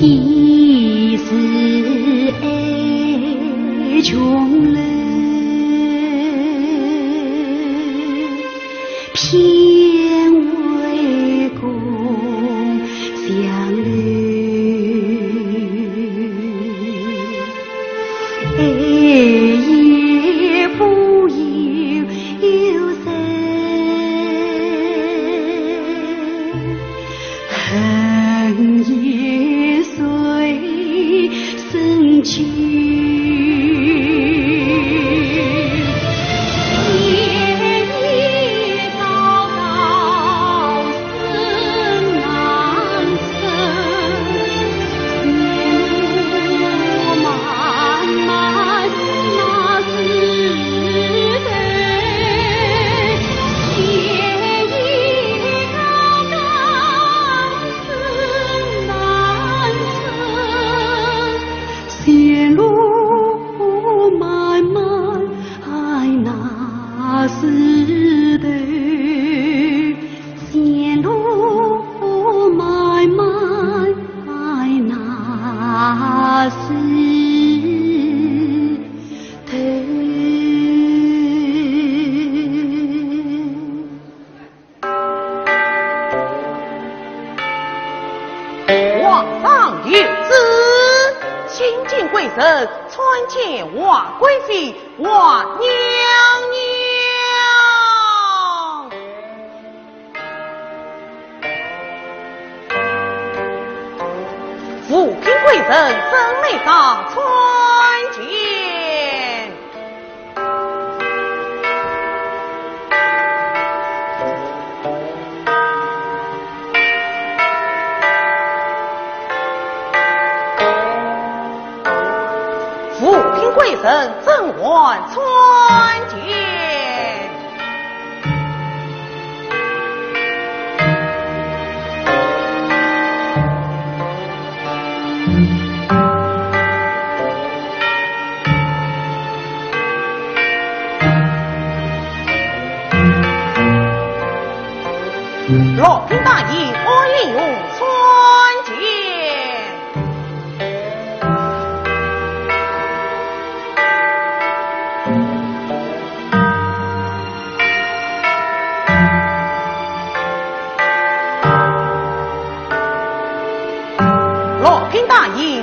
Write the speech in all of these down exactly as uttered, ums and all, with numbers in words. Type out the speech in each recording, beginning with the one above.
一世爱穷人，偏为共相留。爱也不由由谁，恨也随身去。前路漫漫，哎，那时头。前路漫漫，哎，那时头。 皇上有旨，新进贵人参见华贵妃、华娘娘。富平贵人，正内上参见。 富平贵人，正外参见。 洛平大爷，安陵容参见。 洛平大爷，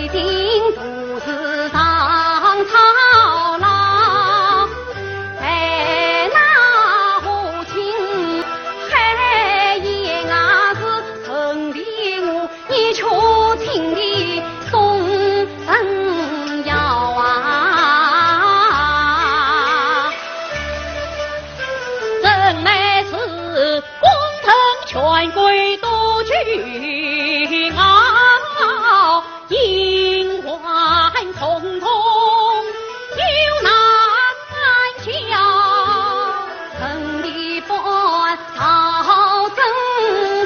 定都是上操劳，在那河清海沿啊，是城里我，你却请的送人妖啊。人乃是功成权贵多倨傲，因患重痛又难消。城里不逃政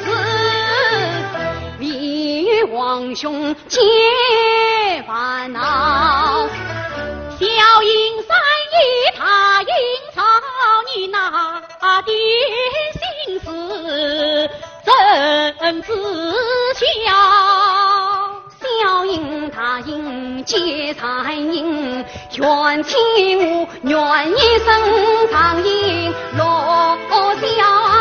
事，唯有皇兄解烦恼。小英三爷答应，照你那的心思怎知晓？小英答应接善人，愿请我愿意升上银罗桥啊。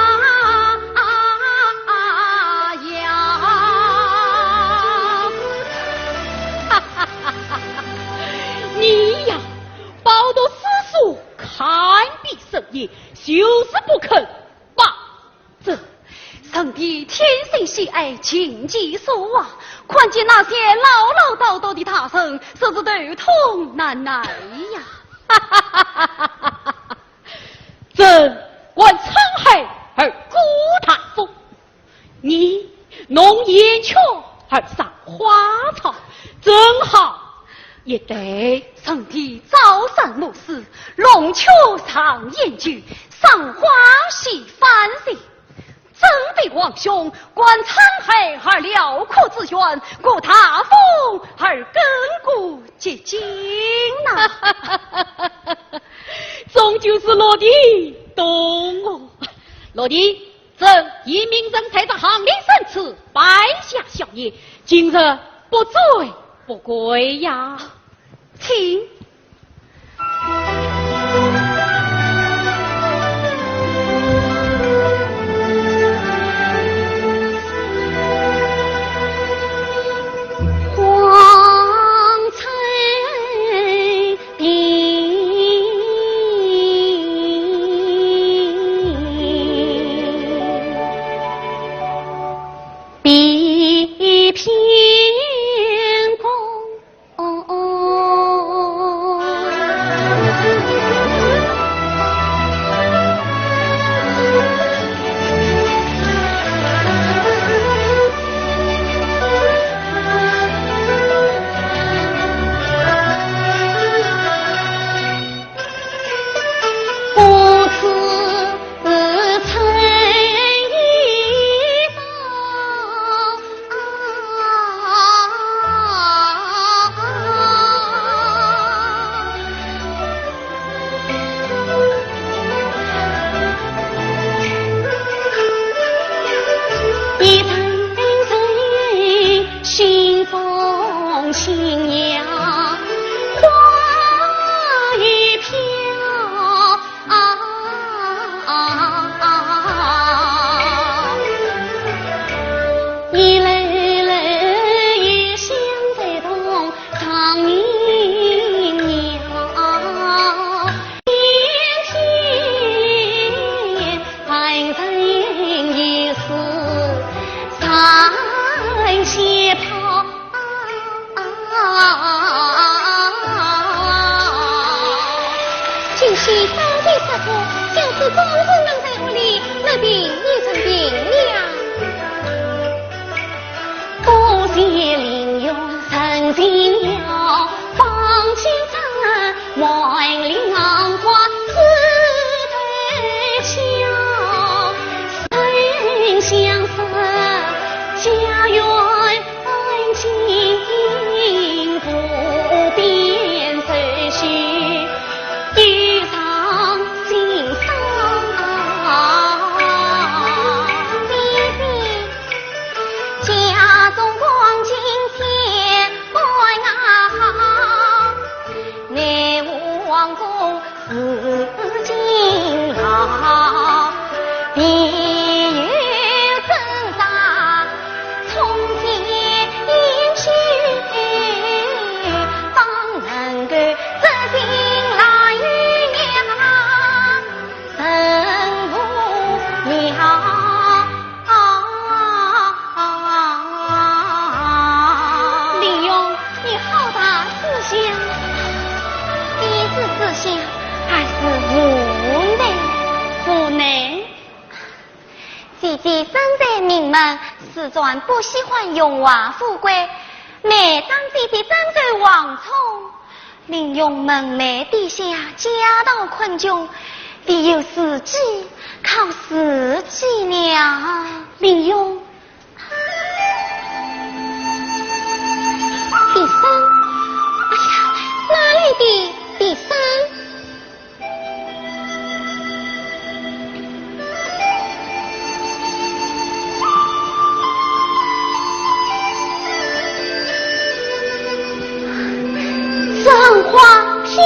你呀，饱读诗书，堪比圣贤，就是不肯罢。这，臣弟天生喜爱琴棋书画，看见那些唠唠叨叨的大人，真是头痛难耐呀。朕观沧海而孤大风，你弄岩雀而赏花草，正好一对。臣弟朝三暮四，弄雀赏岩雀，赏花戏繁星。怎比皇兄观沧海而辽阔之远，顾大风而更固寂静呐？终究是老弟懂我。老弟，朕已命人在这杭陵深处摆下宵夜，今日不醉不归呀。请。今夕三更时分，想是总是闷在屋里，没病也成病了。香，你是书香还是无能？无能。姐姐身在名门，自然不喜欢荣华富贵。难当姐姐长得王宠，林墉门楣低下，家道困穷，唯有自己靠自己了。林墉，笛声，哎呀，哪里的笛声？桐花飄雪。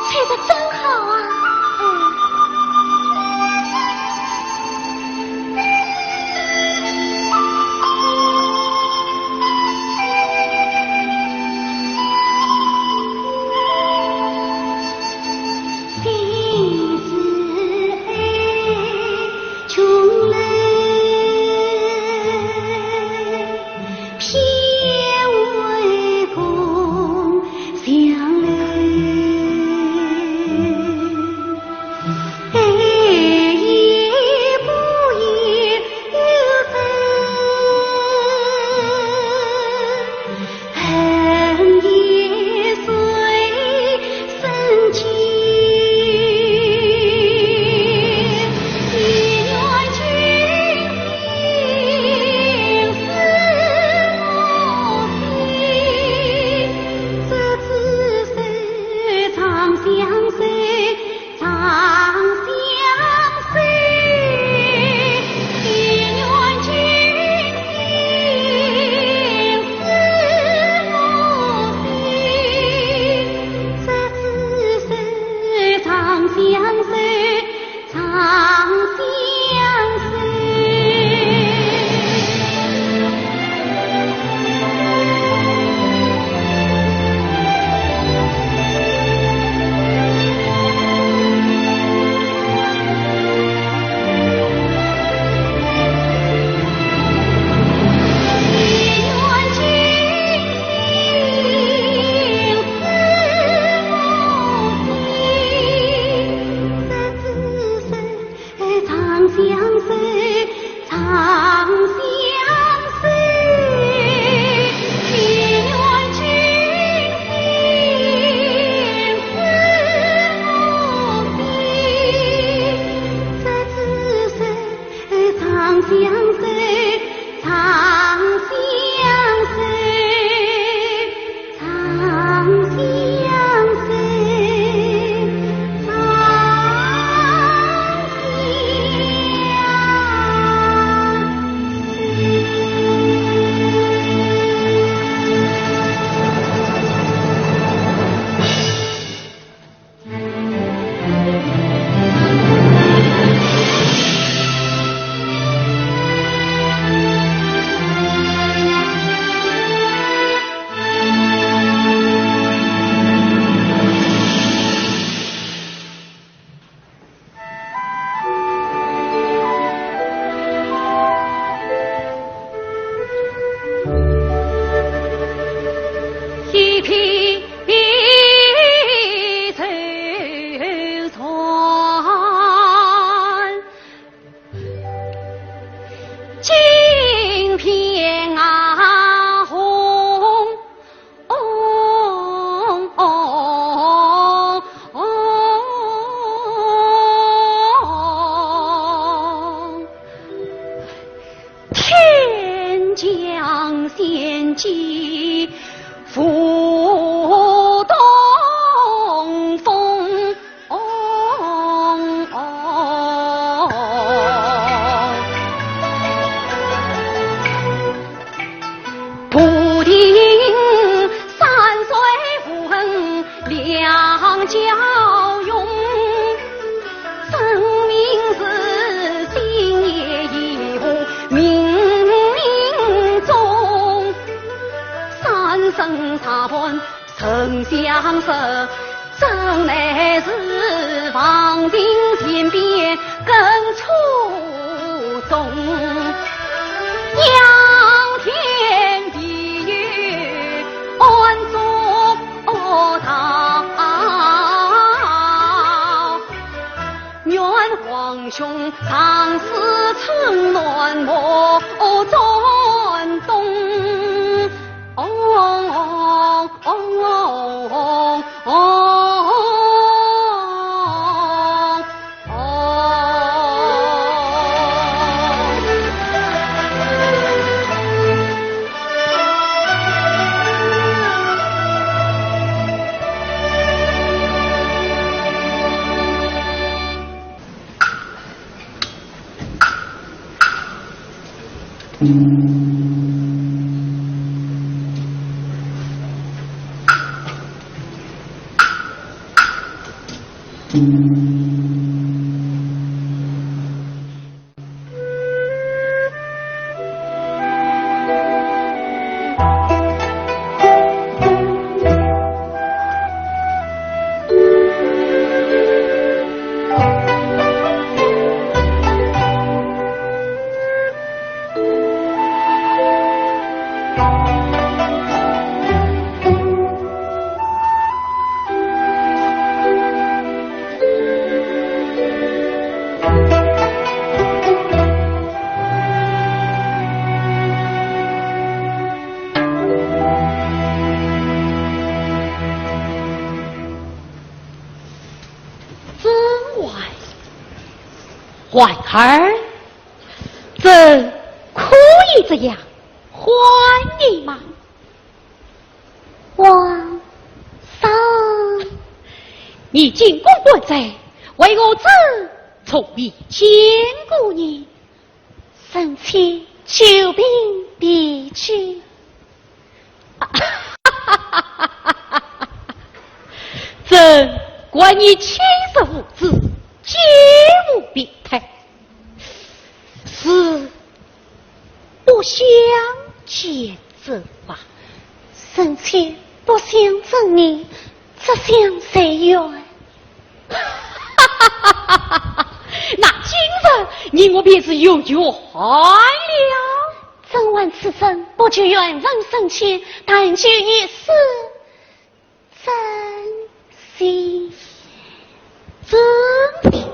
吹得真好啊！嗯。兄，常思春暖暮转东。哦，哦，哦，哦。 婉儿，这可以这样欢迎吗？皇上，你进宫观政，为何这从未见过呢？ 臣妾久病未归。朕观你七十无子，皆无病态，是不想见朕吧？臣妾不想见你，只想随缘。 那今日你我便是有缘了。朕还此生不求缘分升迁，但求一世真情。真情？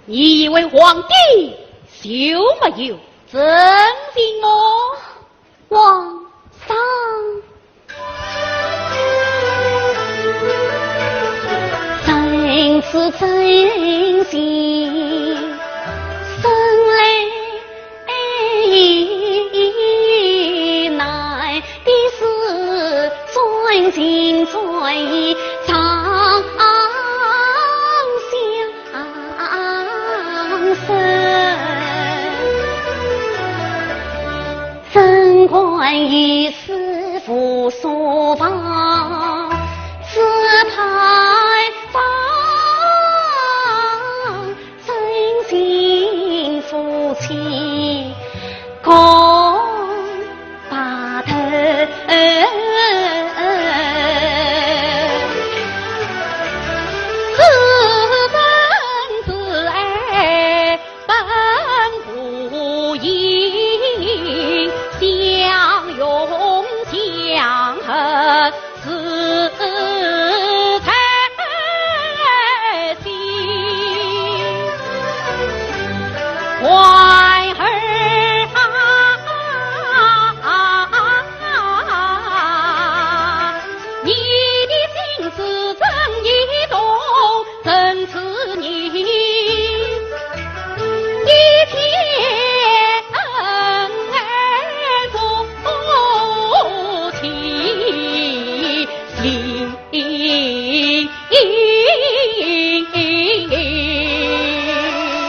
你以为皇帝就没有真情么？ 皇上。真是真心，生来难的是专情专意，常想 生，贞观一世无所忘，只盼望真心夫妻共白头。自问自爱本无因，相拥相和 是在心。婉儿啊，你的心事朕已懂， 真是你一片恩爱重情。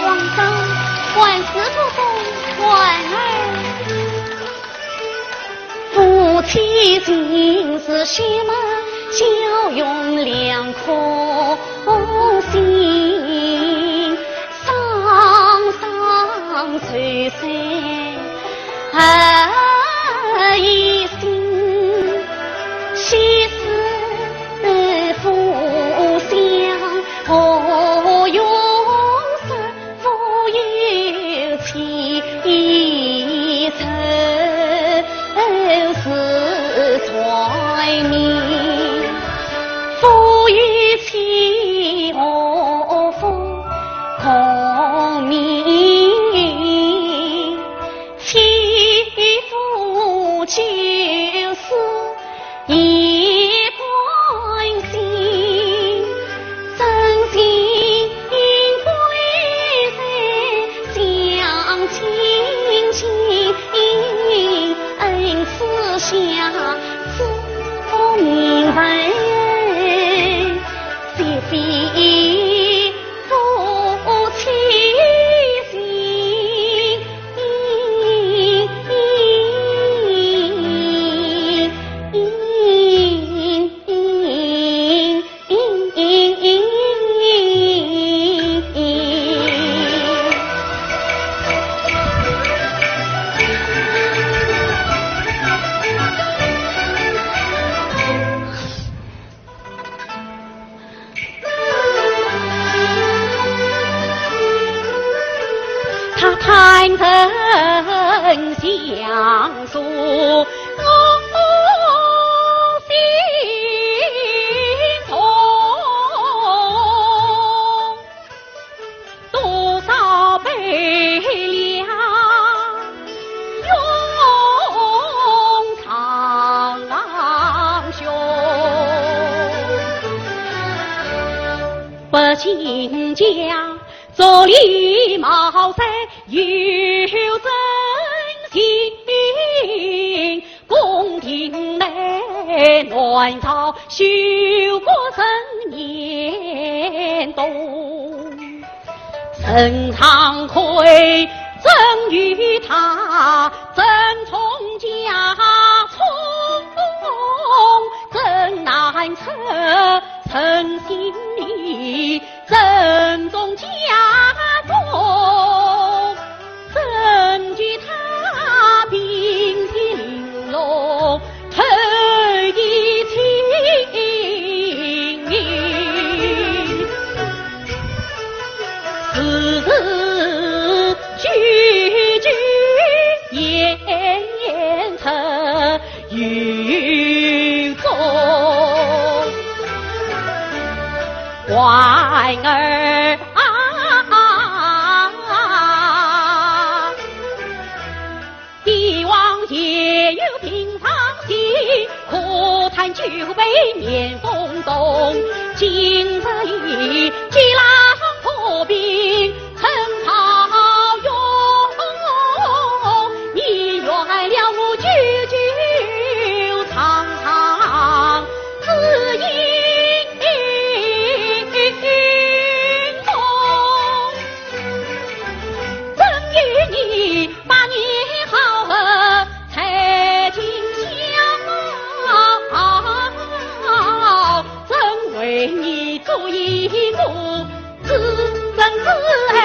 皇上，万事不懂，婉儿。 夫妻情是血脉交融两颗心，双双垂垂而一心，昔时夫相何用说 无有情仇是罪名，夫与妻何福共就是一般心，真心归在相亲情，恩赐下做名分，谢谢夫妻心。 他坦诚相诉，我心痛。 多少悲凉涌长胸。不兴家，做礼貌才有真心。 宫廷内，南朝修国人言动。陈昌魁真与她，真从家中，真难测，陈心意，真从家中。 怎知他平地玲珑，偷一情，时时句句言出 有衷。孩儿啊，帝王也有平常心，可叹酒杯面风冻。今日里既然破冰， 陈朝勇，你原谅我久久长长之心痛。怎有你百年好合在今宵，怎为你做一个 知人之爱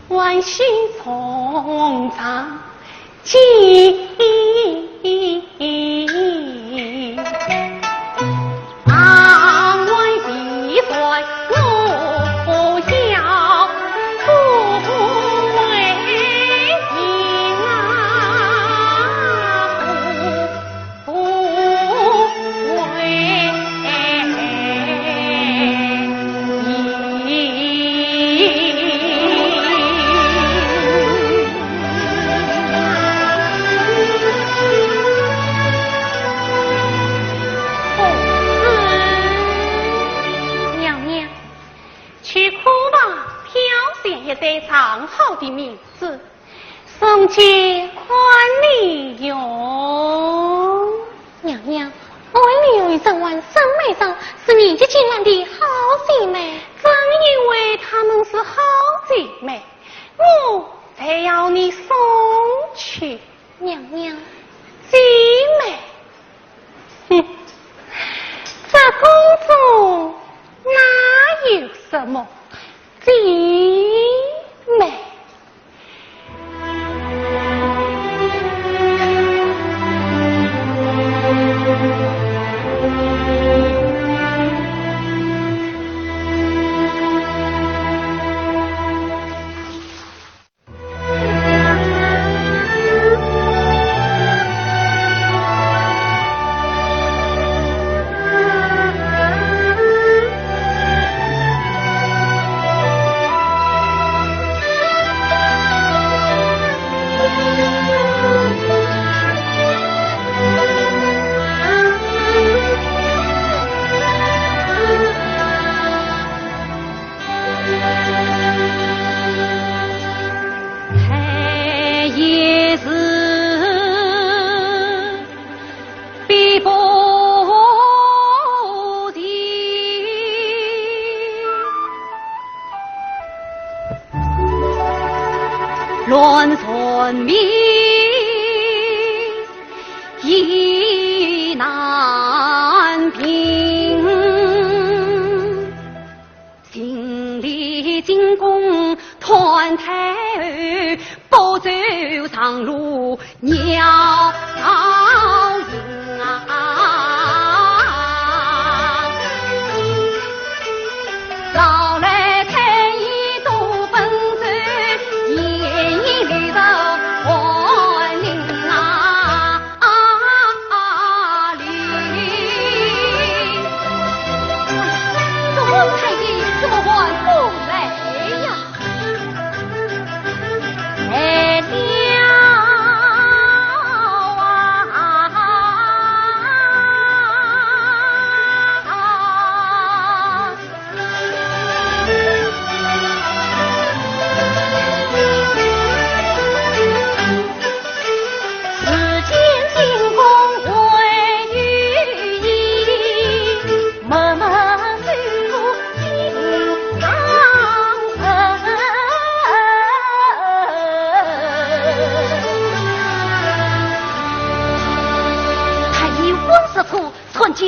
欢喜从长计。娘娘，去库房挑选一对上好的棉子， 送给安丽容。娘娘，安丽容与甄嬛生没生，是年纪轻人的好姐妹。正因为她们是好姐妹，我才要你送去。娘娘。姐妹？哼，这宫中哪有什么姐妹？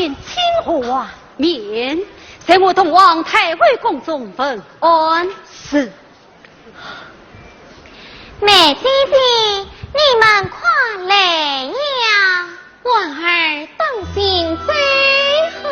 面请皇上。免，待我同皇太后宫中问安。是。梅姐姐，你们快来呀！ 婉儿当心走好。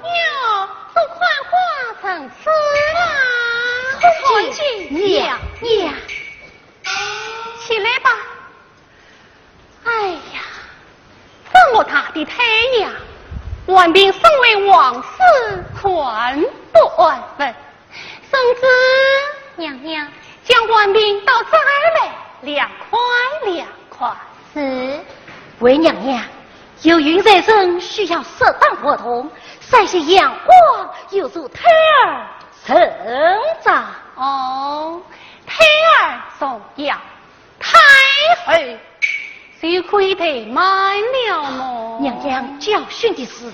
哟，做看花成痴啦！红巾娘娘，起来吧。哎呀，这么大的太阳，婉嫔身为皇室，看不安分。 圣旨。娘娘。将婉嫔到这儿来，凉快凉快。是。回娘娘，有孕在身，需要适当活动，晒些阳光，有助胎儿成长。哦，胎儿重要， 太后就可以怠慢了么？娘娘教训的是。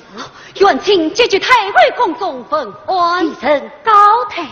远请即去太后宫中问安。微臣告退。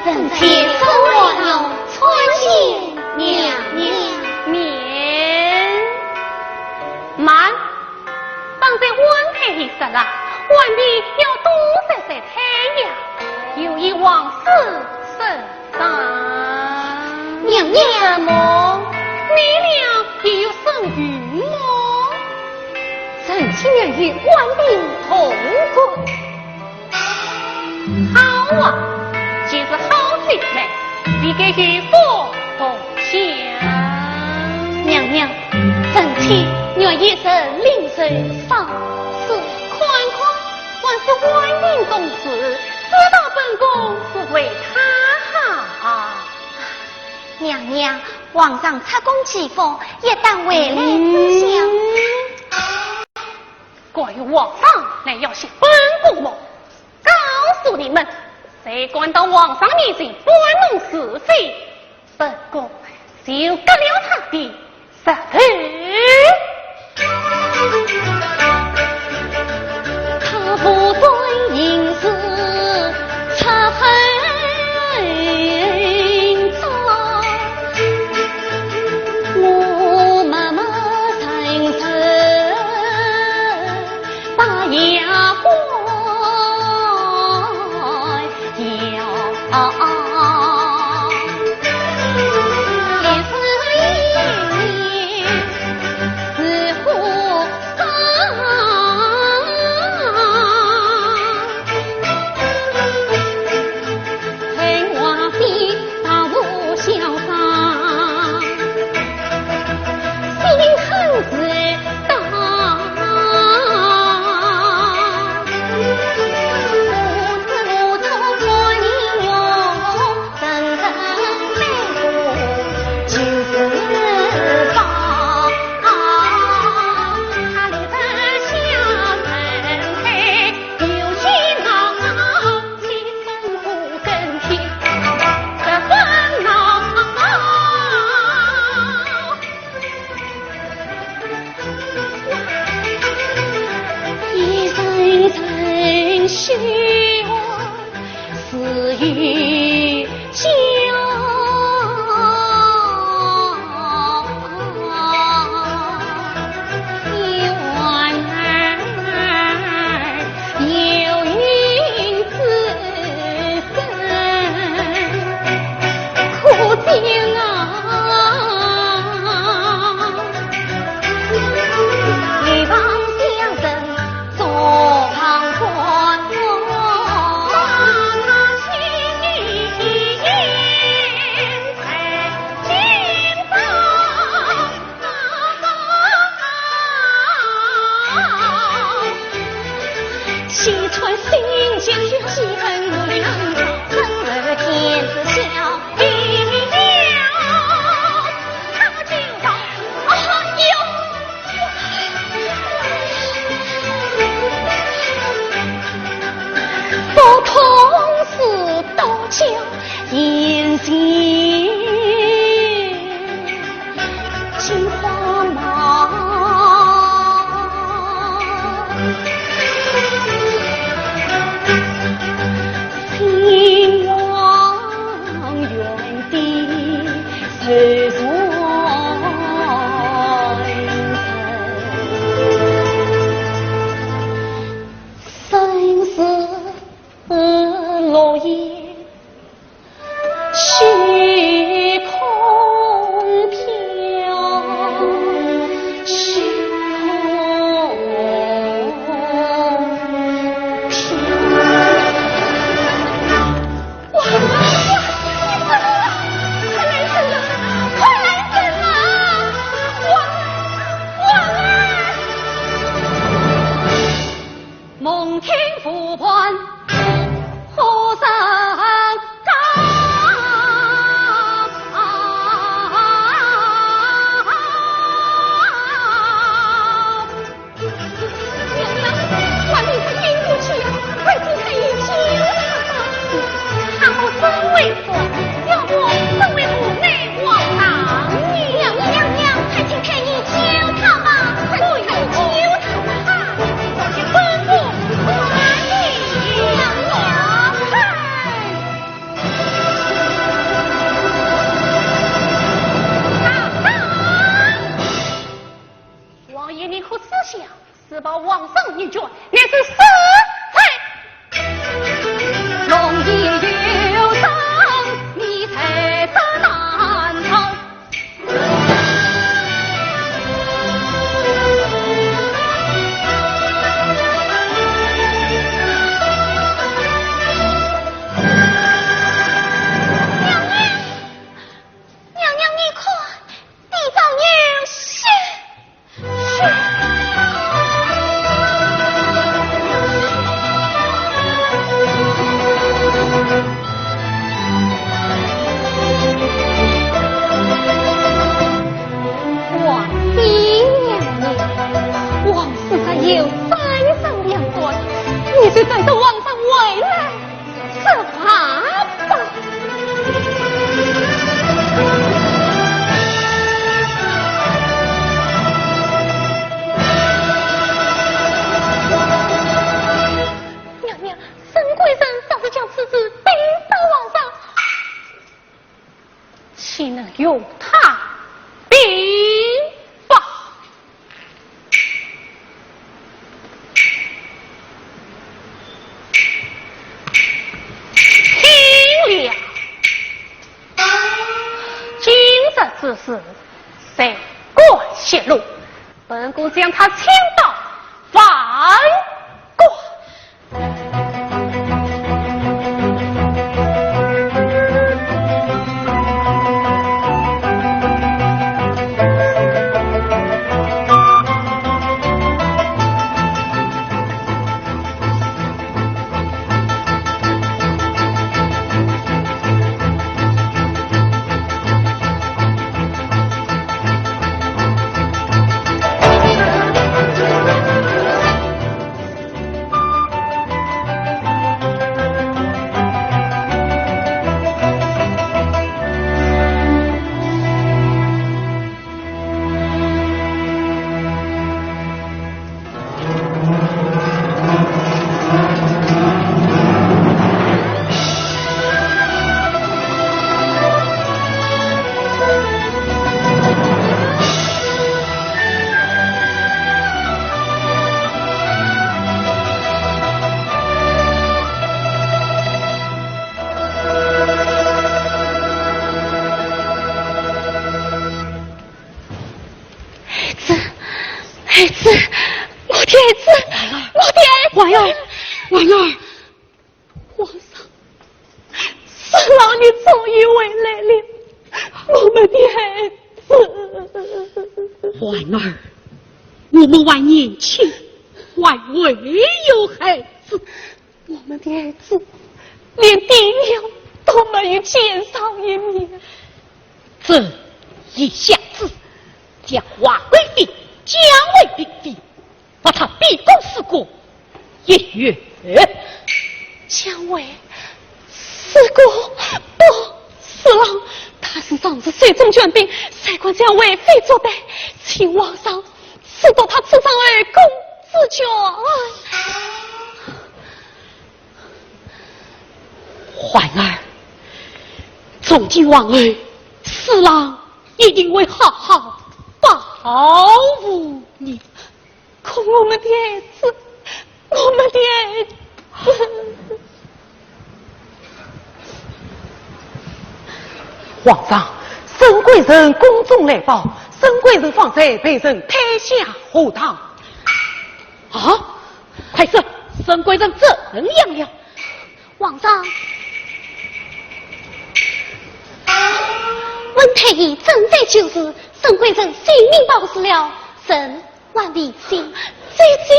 臣妾沈婉容参见娘娘。免。慢，方才婉太后说了，婉嫔要多晒晒太阳，有益皇室生长。娘娘。怎么？你俩也有身孕么？臣妾愿与婉嫔同住。 好啊，既是好姐妹，理该有福同享。娘娘，臣妾愿一人领受赏赐。看看，还是婉嫔懂事，知道本宫是为她好。娘娘，皇上出宫祈福，一旦回来知晓。嗯。 关于皇上，乃要谢本宫么？告诉你们，谁敢到皇上面前搬弄是非，本宫就割了他的舌头。他不遵行事，出狠招。 我默默承受，把牙关咬。自报皇上，你就乃是死罪。龙颜有伤，你才得难逃。娘娘，娘娘，你看，地上有血。 皇帝娘娘，皇室只有三省两官，你就等着皇上回来。 这话吧。娘娘，沈贵人早就将此事禀报皇上，岂能由他禀报？ 听了，今日之事，谁敢泄露？本宫将他请到饭馆。 孩子，孩子，我的孩子，我的孩子。婉儿，婉儿。皇上，沈郎你终于回来了，我们的孩子。婉儿，我们还年轻，还会有孩子。 我们的孩子连爹娘都没有见上一面。这一下子，将华贵妃降为嫔妃，把她逼供死过，也冤。降为死过？不，沈郎，她是上至水中权柄，谁敢将为妃作对？请皇上 赐得她出上后宫之眷。婉儿，从今往后，沈郎一定会好好保护你。可我们的孩子，我们的孩子。 皇上，沈贵人宫中来报，沈贵人方才被人推下荷塘。啊，快说，沈贵人怎样了？皇上，温太医正在救治，沈贵人性命保住了，朕还理性。姐姐。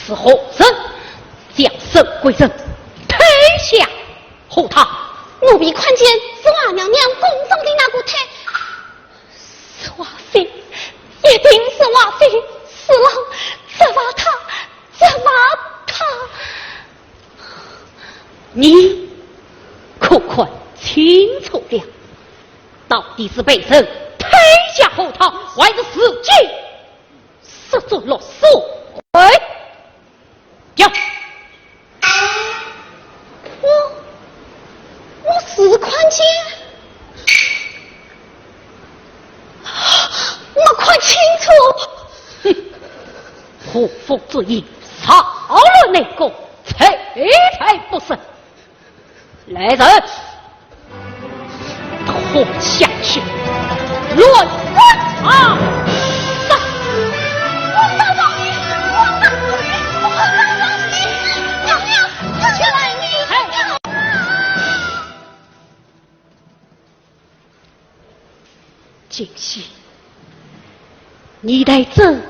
是何人将沈贵人推下荷塘？奴婢看见是华娘娘宫中的那个太，是华妃，一定是华妃。沈郎，责罚她，责罚她。你可看清楚了，到底是被人推下荷塘，还是自己 失足落水。哎，讲。我，我是看见，我看哼，祸福捉影，扰乱内宫，罪罪不赦。来人，拖下去，乱棍打死。哎。 金喜，你带朕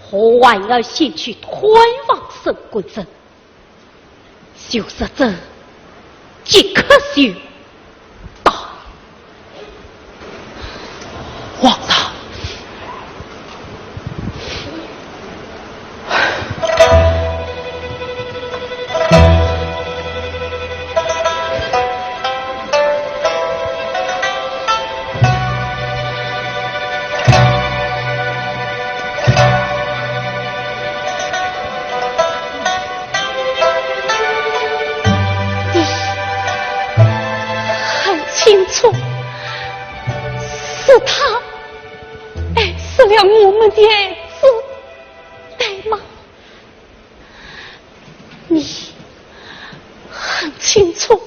和环儿前去探望沈贵珍，就说朕即刻就到。皇上。 你很清楚，是他害死了我们的儿子，对吗？ 你很清楚，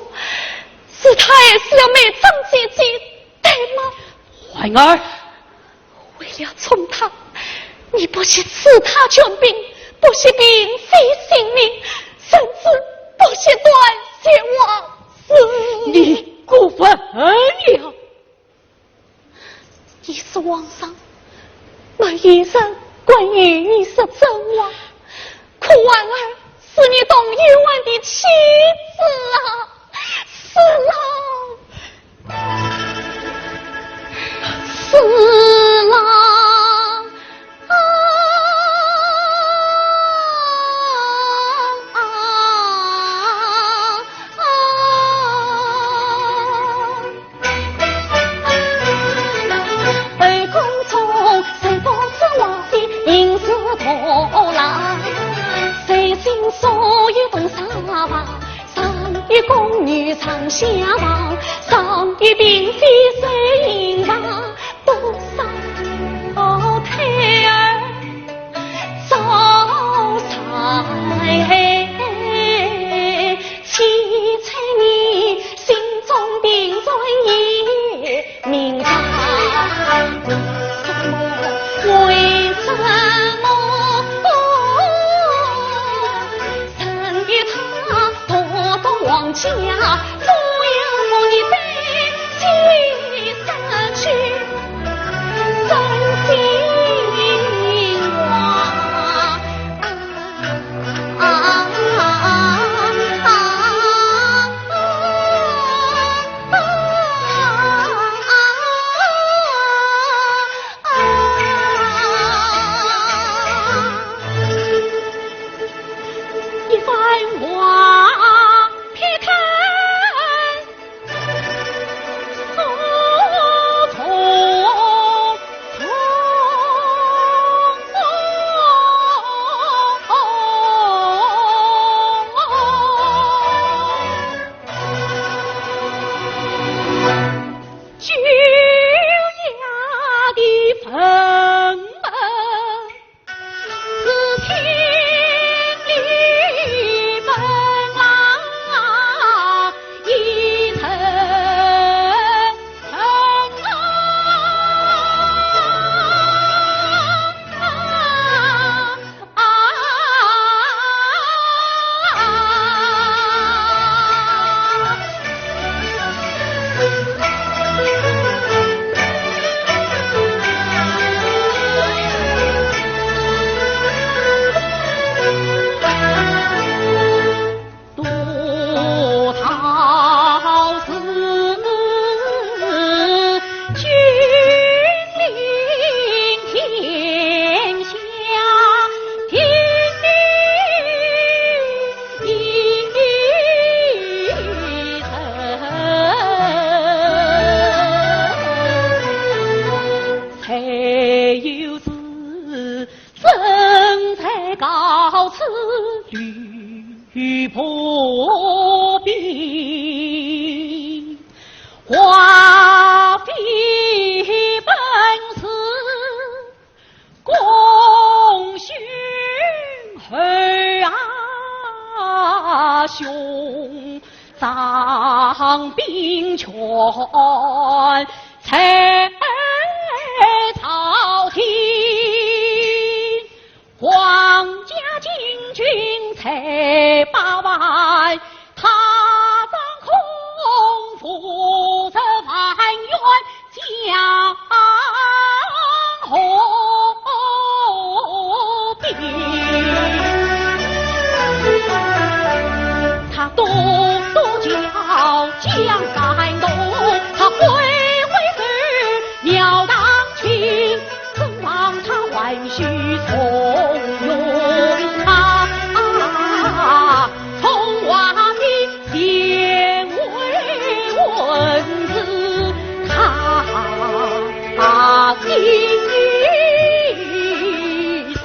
是他害死了梅珍姐姐，对吗？环儿。为了宠她，你不惜赐她权柄，不惜嫔妃性命，甚至不惜断绝王室。你过分了！ 你是皇上，没有人敢与你说真话，可环儿是你同冤枉的妻子啊！是啊，是啊！啊！ 后宫中谁不知皇帝行事毒辣，谁信所有东沙房，上有宫女上下房，上有嫔妃谁行房，多少胎儿遭杀害。 启奏你心中定然也明白，为什么曾与他同到王家，总要把你背弃失去？ 一番话，偏叹兄，掌兵权在朝廷，皇家禁军才八万，他掌控数十万员 将和兵。他都督教将山东，他挥挥手描大秦，指望他还须重用他。 从华的前卫文字，他心里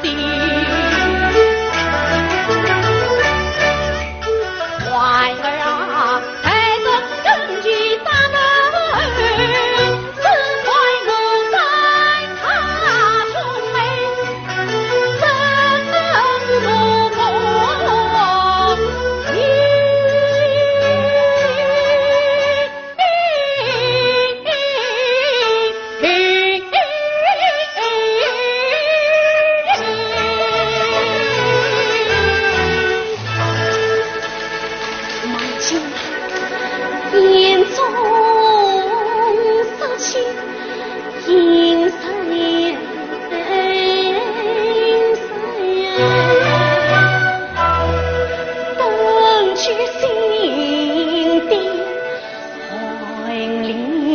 心。孩儿啊，在这人间大门 眼中杀气映山色，顿觉心底寒凛凛。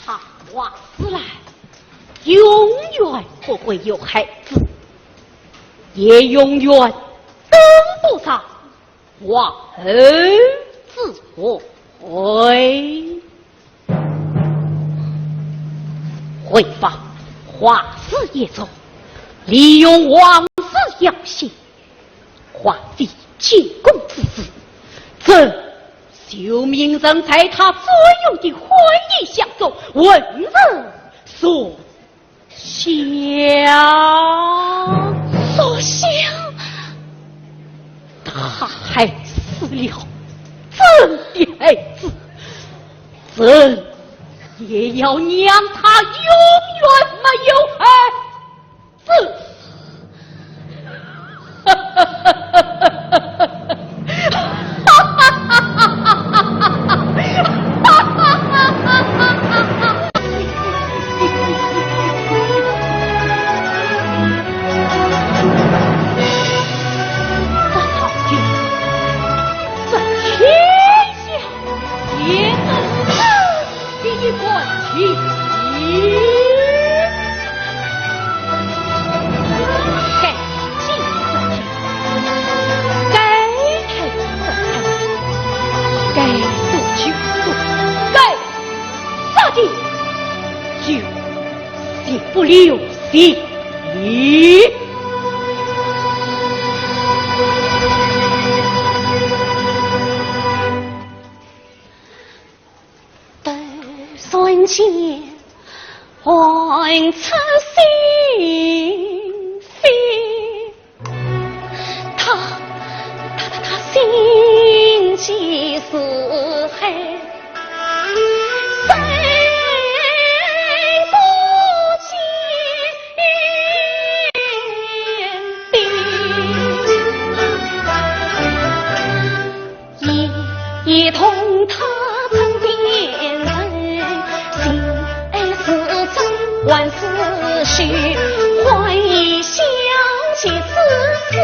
他华子兰永远不会有孩子，也永远登不上皇后之位。回报皇子眼中，利用皇子要信， 皇帝进宫之时，朕就命人在他左右的婚姻箱中问人所想。所想？他害死了朕的孩子，朕也要让他永远没有孩子。 第一关，请起。该进则进，该退则退，该速就速，该杀就就，绝不留情面。 斗算间，问出心扉。他，他，他，他心四海谁不见的？一同他曾辨认，心爱是真还是虚，还以相见之时。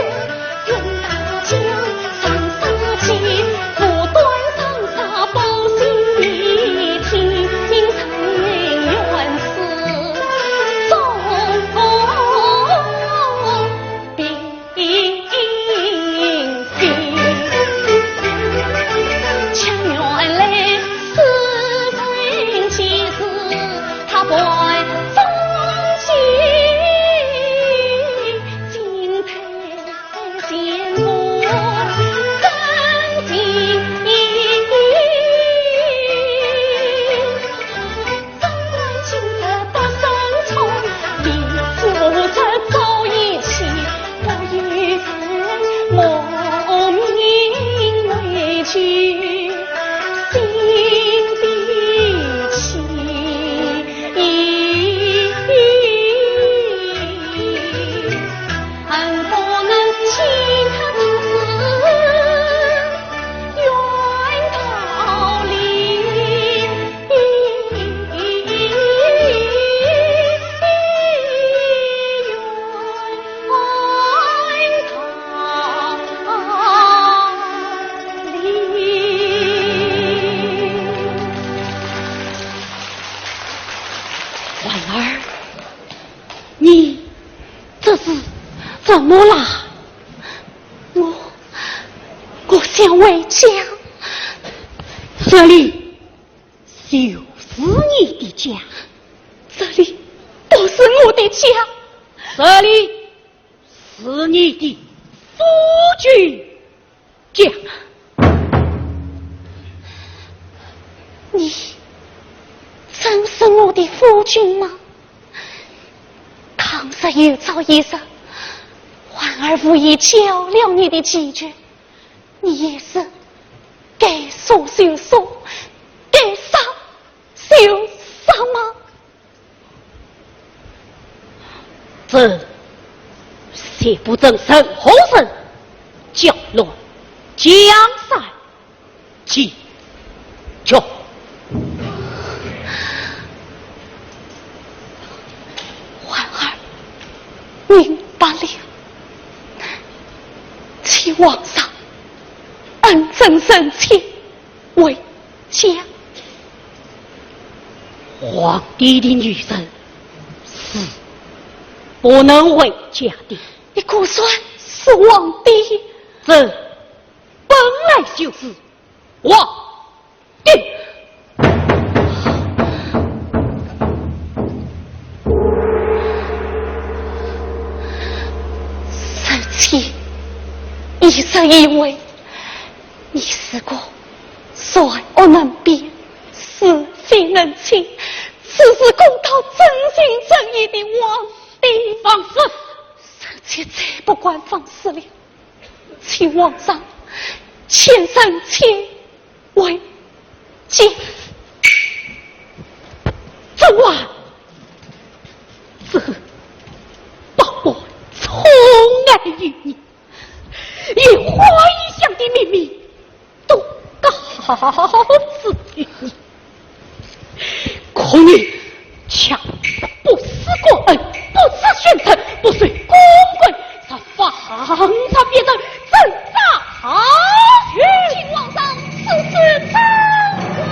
环儿，你这是怎么啦？我，我想回家。这里就是你的家。这里不是我的家。这里是你的夫君家。你真是我的夫君吗？倘若有朝一日，环儿无意救了你的妻眷，你也是该杀就杀，该杀就杀吗？ 这邪不正任何人，搅乱江山结局。环儿，明白了。请皇上恩准臣妾 回家。皇帝的女人是不能回家的。你果然是皇帝？这本来就是皇帝。臣妾一直以为 你是个善恶难辨、是非能清、处事公道、真情真意的皇帝。放肆！臣妾再不敢放肆了，请皇上遣臣妾回家。周华，这百般宠爱于你， 连花衣巷的秘密都告诉你，可你却不思国恩，不思君臣，不随公规，在房上边人，真正好去。请皇上 此事怎么？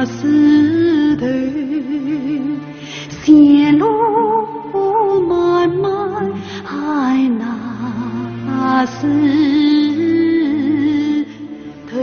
石头，前路漫漫，哎，那石头。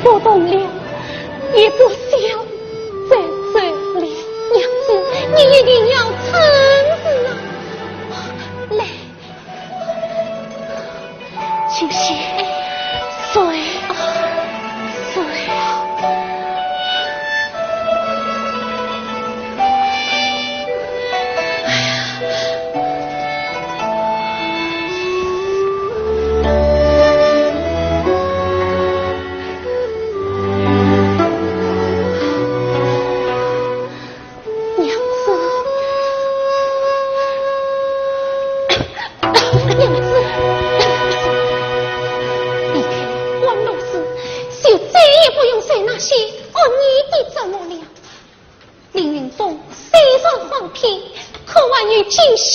不动了，也不想再走了。娘子，你一定要撑住啊！来，金喜，睡，睡。娘子，娘子，离开了黄龙寺，就再也不用受那些恶孽的折磨了。凌云峰虽然荒废，可还有金喜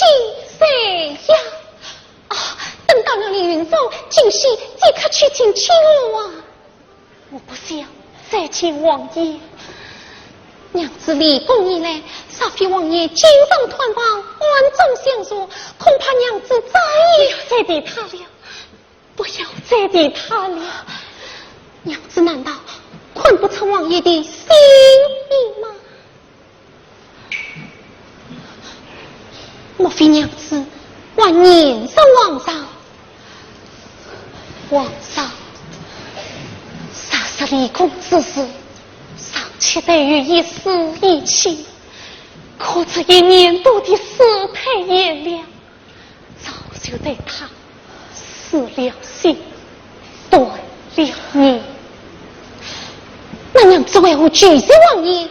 在呀。啊，等到了凌云峰，金喜即刻去请亲我啊。 我不想再见王爷。娘子离宫以来，少妃王爷经常探望，暗中相助，恐怕娘子再也……不要再提他了，不要再提他了。娘子难道看不出王爷的心意吗？ 莫非娘子还念着皇上？皇上杀死李公之时，尚且对于一死一气，可这一年多的事太远了，早就对他死了心，断了念。那娘子为何拒绝王爷？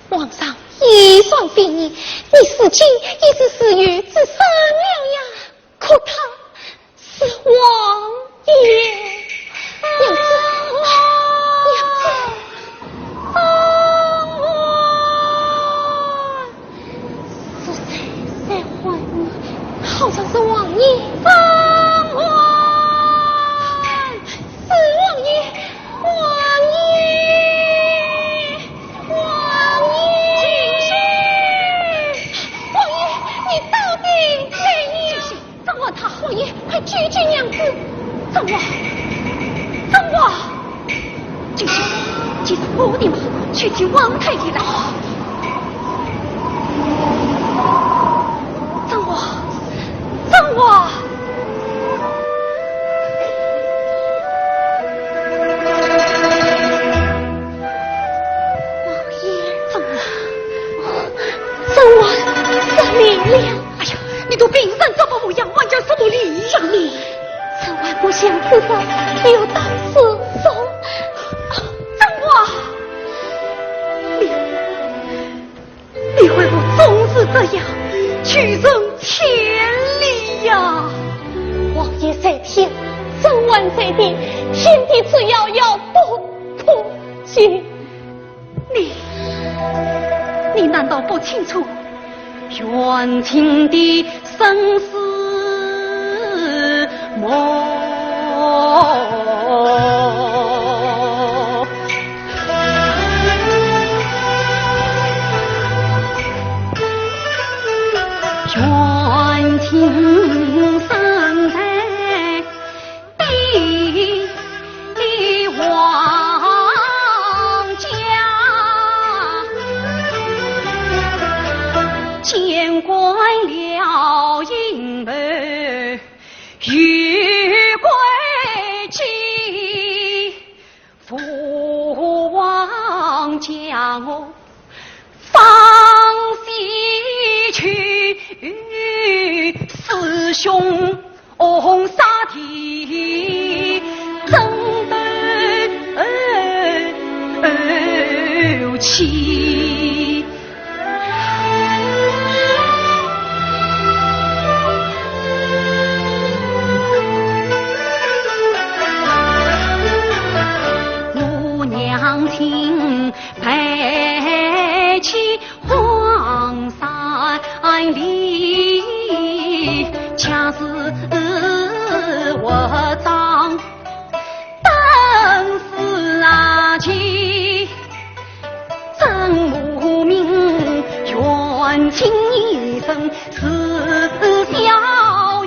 皇上一转非议，你如今已是自由之身了呀。可他是王爷。娘子，娘子。是谁在唤你？好像是王爷。 是王爷，王爷，王爷！金喜！王爷，你到底怎样？金喜，张望他！王爷，快救救娘子！张望，张望！金喜，这是我的马，去请王太医来。张望，张望！ 王爷，张望，张望失礼了。哎呀，你都病成这副模样，还叫什么礼呀你？张望不想自杀，又到此中。张望，你，你为何总是这样拒人千里呀？王爷在天，张望在地，天地之遥，遥不可及。你，你难道不清楚远近的生死 么？远近山在的王家，见惯了阴谋 与诡计，父王将我放西去，师兄杀弟，争斗妻。 我娘亲背起荒山里，家事我掌，等死啊去。 真无名，远近一生是逍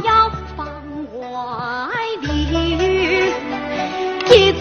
遥。方怀里，一字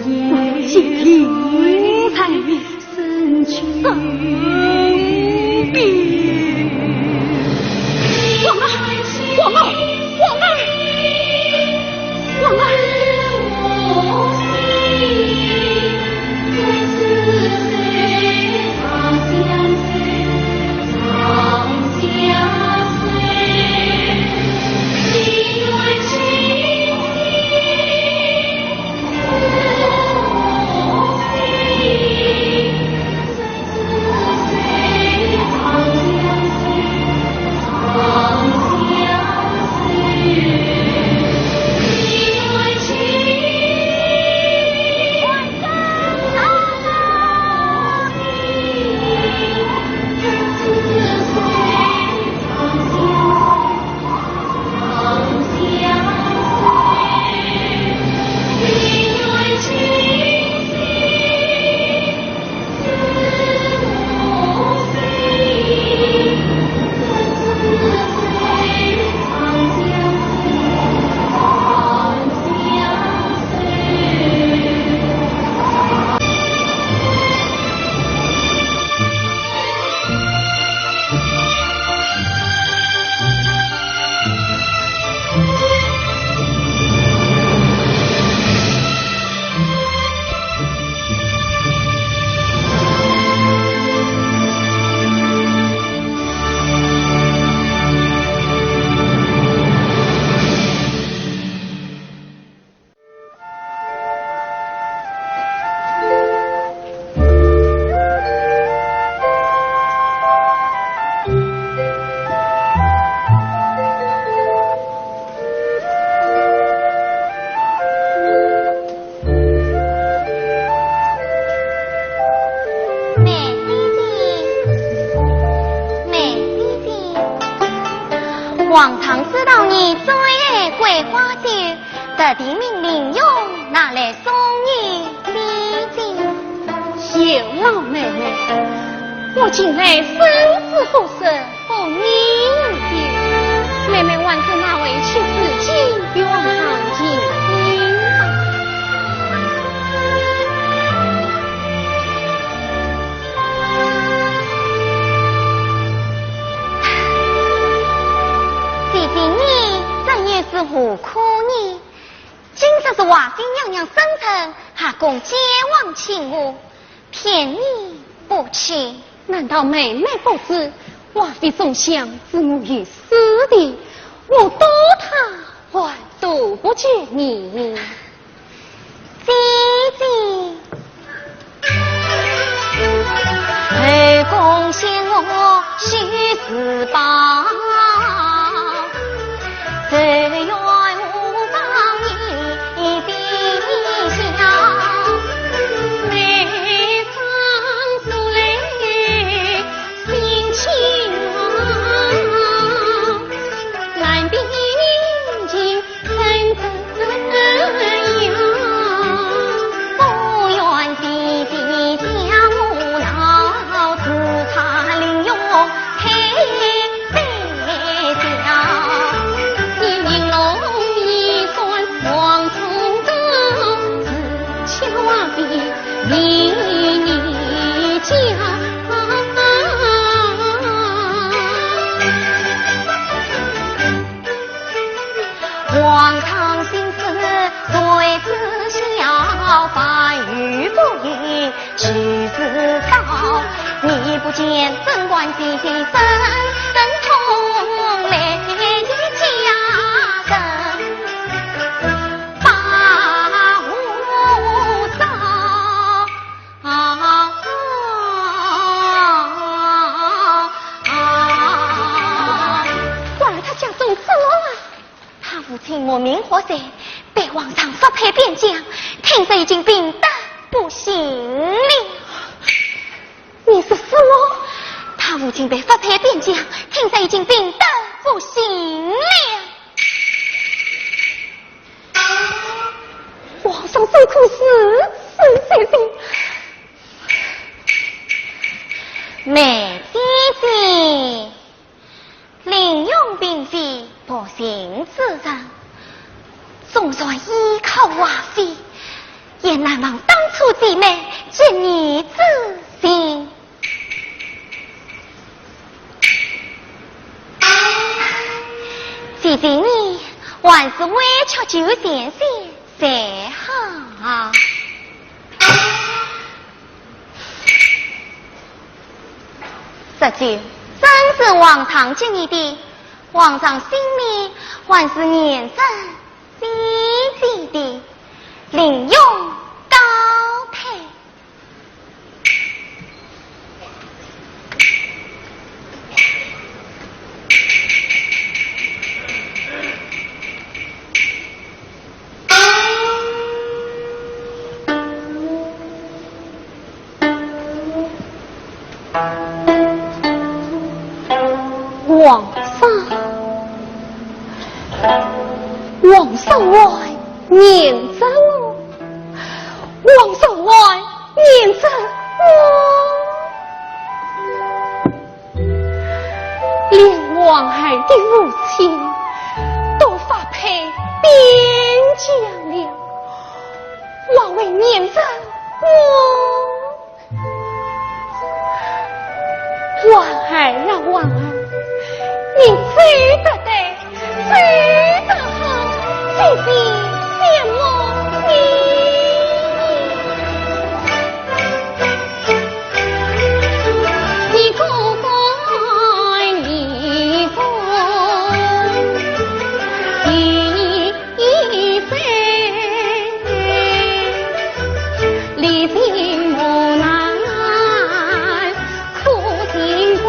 王爷，请停在身边。王二，王二，王二，王二。妹弟弟，妹弟弟，往常知道你最爱桂花酒，特地命林勇拿来送与弟弟。有劳妹妹，我近来身子不适， 不能饮酒，妹妹还是拿回去自己用上一饮吧。姐姐，你这又是何苦呢？今日是华妃娘娘生辰，还供接王庆贺，骗你不去。难道妹妹不知，华妃从小是我御史的，我躲她还躲不及你。姐姐。后宫嫌我许氏宝，谁愿无房一比小，每 官儿他家中怎么了？他父亲慕名学才，被皇上发配边疆，听说已经病得不行了。你是说？他父亲被发配边疆，听说已经病得不行了。皇上怎可如此说的？梅姐姐， 林勇并非薄情之人，纵然依靠华妃，也难忘当初姐妹结义之情。姐姐你还是委曲求全些才好。 这酒真是皇上给你的，皇上心里还是念着姐姐的。林勇告退。 皇上，皇上还念着我，皇上还念着我。 连皇后的父亲都发配边疆了，还会念着我？皇儿啊，皇儿，你走得对， 谁的好，谁的羡慕你。你个乖，你个，你一生历尽磨难，苦尽甘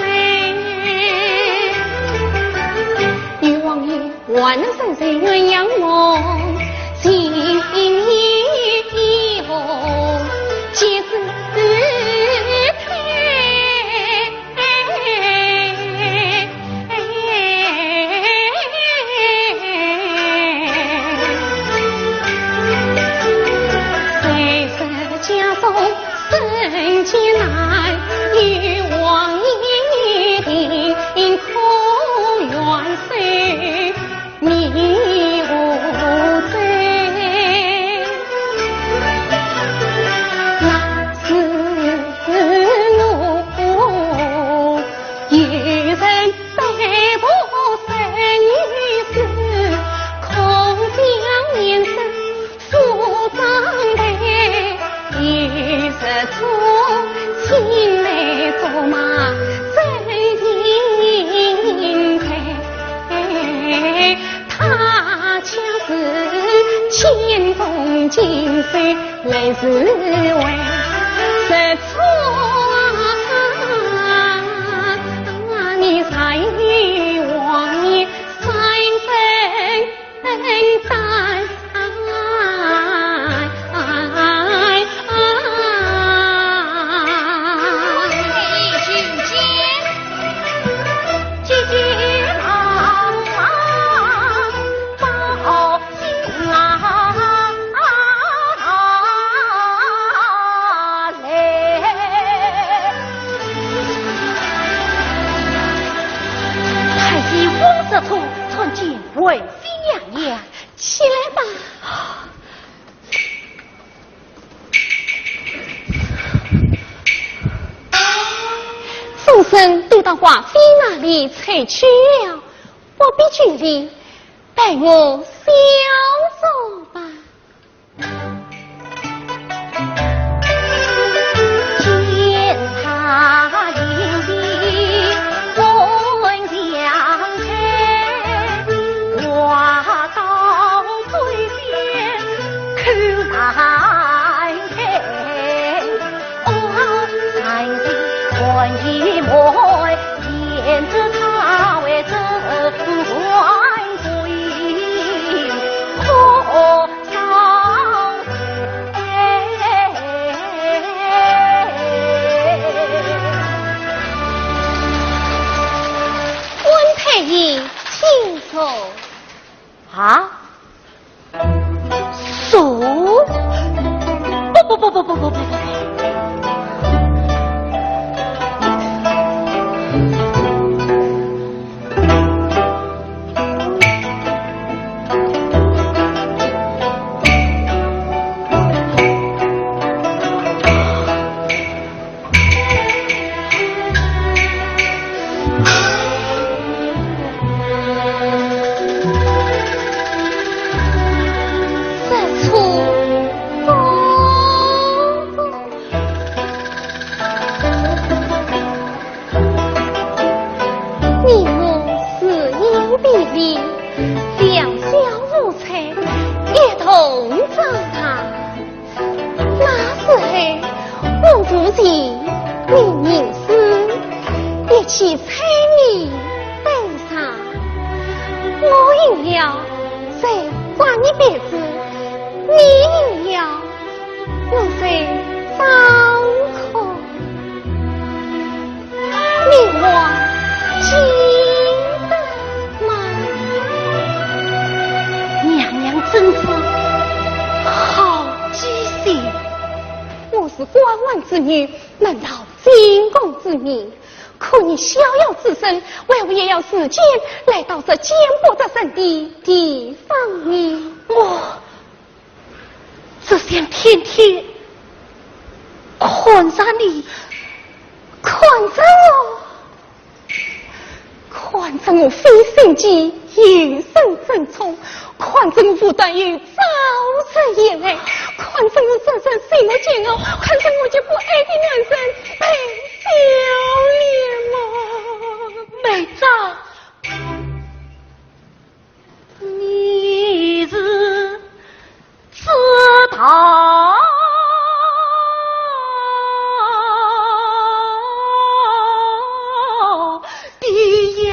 来。 女王爷，还能生死鸳鸯梦，情意一梦，皆是推。谁知家中 生艰难，女王一定可远走，你无罪。太医翁叔叔参见惠妃娘娘。起来吧。众参都到华妃那里去了，不必拘礼，待我小坐吧。温太医，请坐。啊？坐？不不不不不不不不不。 你我自幼别离，两小无猜，一同长大。那时候，我无钱，你吟诗，一起猜谜对茶。我赢了，就赏你别子；你赢了， 我就上课。你还记得吗？娘娘真是好记性。我是官宦之女，难逃进宫之命，可以逍遥之身，为何也要时间来到这见不得人的地方呢？我 只想天天看着你，看着我，看着我飞升间，有身争宠，看着我无端又招惹祸害，看着我这人心无煎熬，看着我这不爱的男人被笑脸吗？梅妃， 你是知道的呀。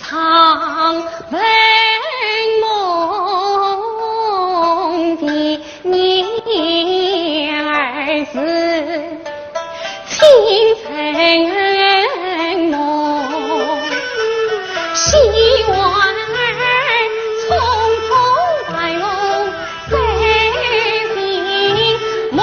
常问梦的女儿子，清晨梦，希望儿匆匆快乐在心梦。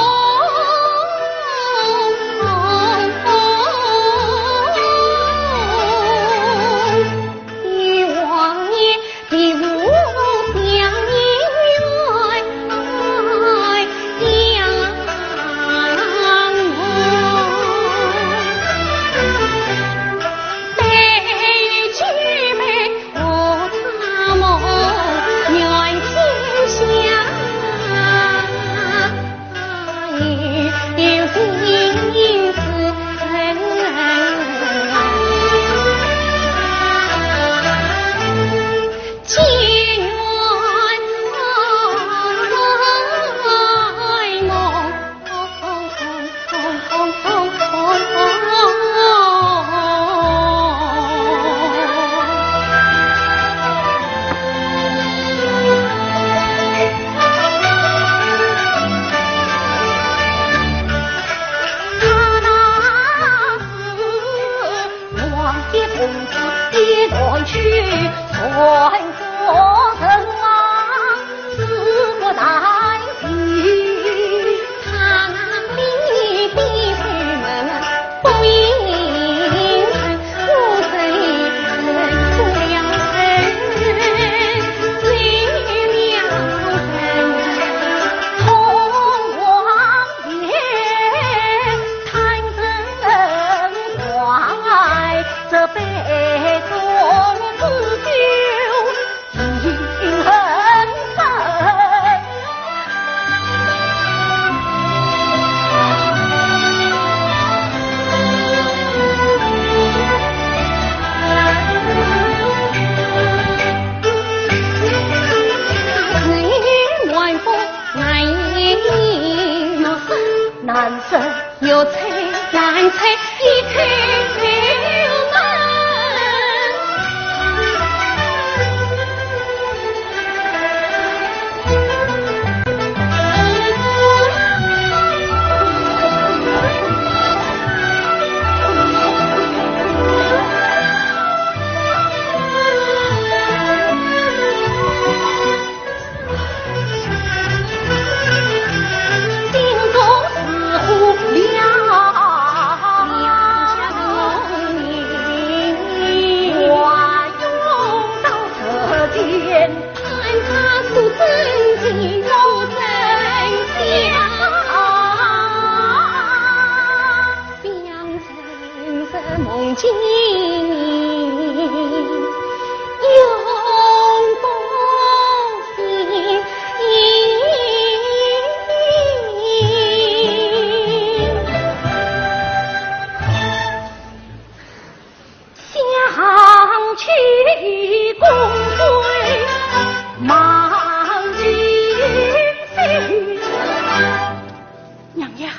娘娘，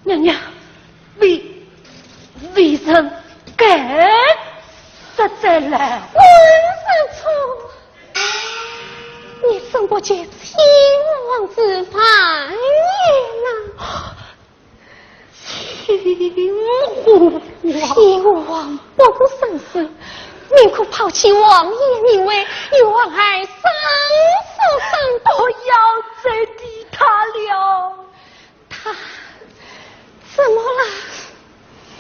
娘娘，微，微臣更失罪了。温实初，你怎不解亲王之烦言呐？ 亲王。亲王不顾生死，宁可抛弃王爷名位，与王儿生死相许。不要再提他了。他怎么了？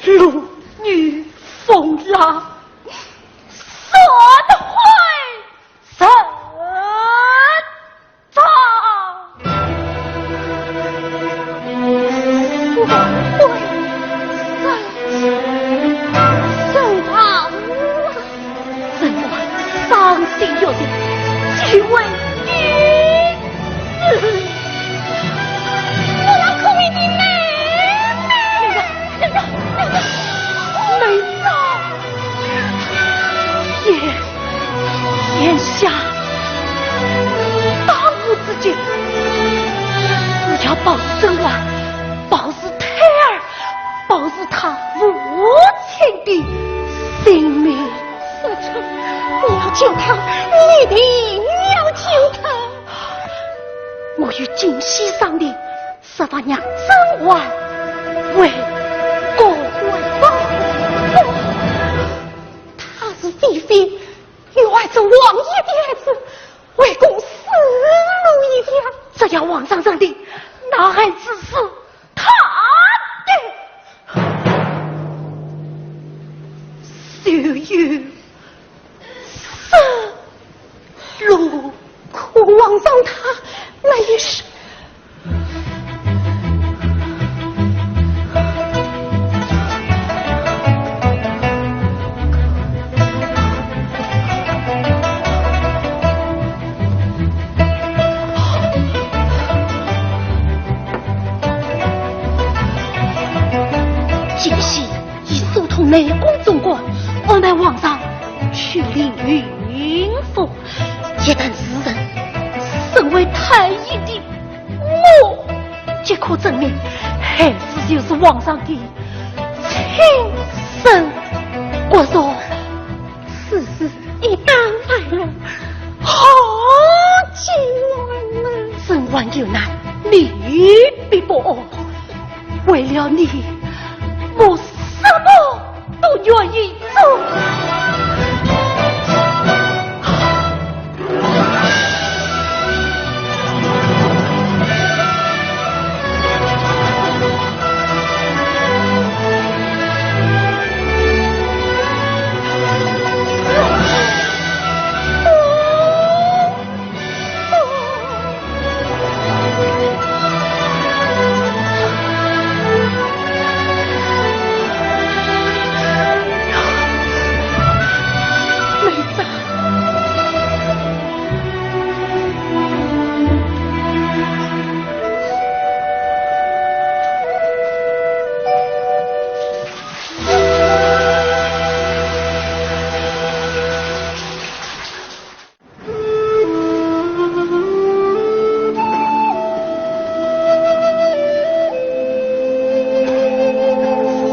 路遇风浪，山会神 没有，没有，没有。 眼，眼下，当务之急，是要保住甄嬛，保住胎儿，保住她父亲的性命。救他，你一定要救他。我与金喜商定，设法让甄嬛回宫。回宫？她是妃妃，又还是王爷的孩子，回宫死路一条。只要皇上认定，那孩子是她的，就有生路。可皇上他那也是。金喜已疏通内宫总管，安排皇上去领运符。一旦事成，身为太医的我，即可证明孩子就是皇上的亲生骨肉。 此事一旦败露，好结案啊！甄嬛有难，你必不安。为了你，我什么都愿意做。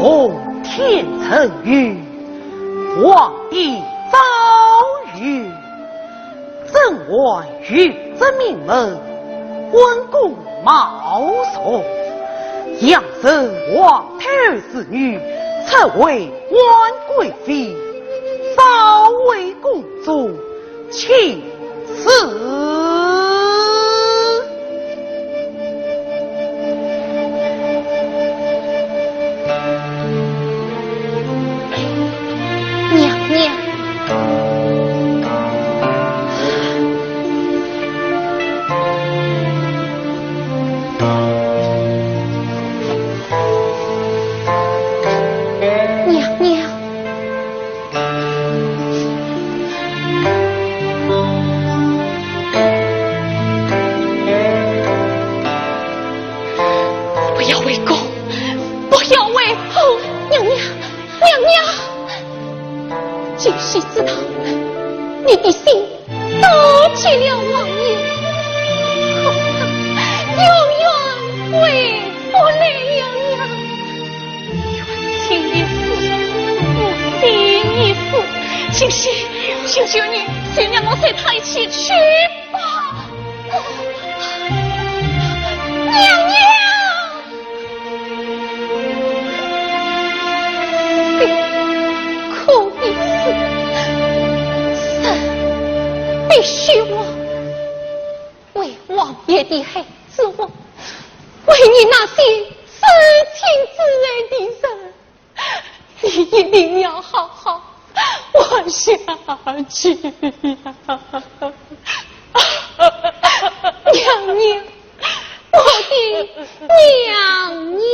奉天承运，皇帝诏曰：甄嬛御赐名门，温宫茂族，阳城皇太后之女，初为婉贵妃，早为宫中 请赐。娘娘。娘娘。 不要回宫，不要回宫！娘娘，娘娘！金喜知道你的心 都给了王爷，恐怕永远回不来了呀。情已死，不死亦死。金喜，求求你，就让我随他一起去吧。娘娘！ 死可以死，生必须活。为王爷的孩子活，为你那些至亲至爱的人，你一定要好好活下去呀！娘娘，我的娘娘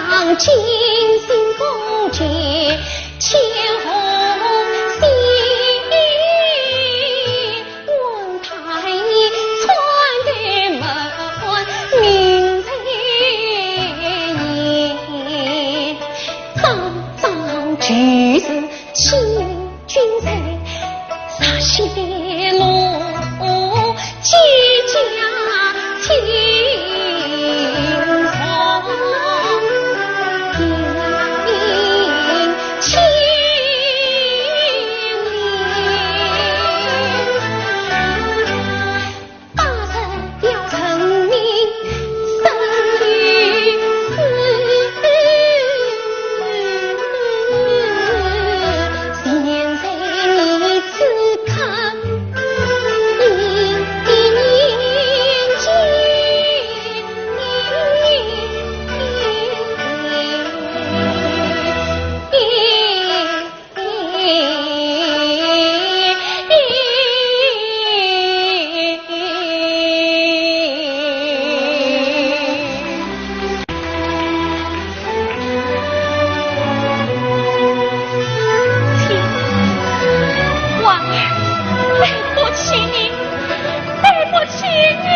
啊！金星宫前千红线，问太医穿戴门，名在言，张张举子千军在，啥些路 几家亲朋迎亲礼，八十要成名生于世。现在你只看 王爷，对不起你，对不起你。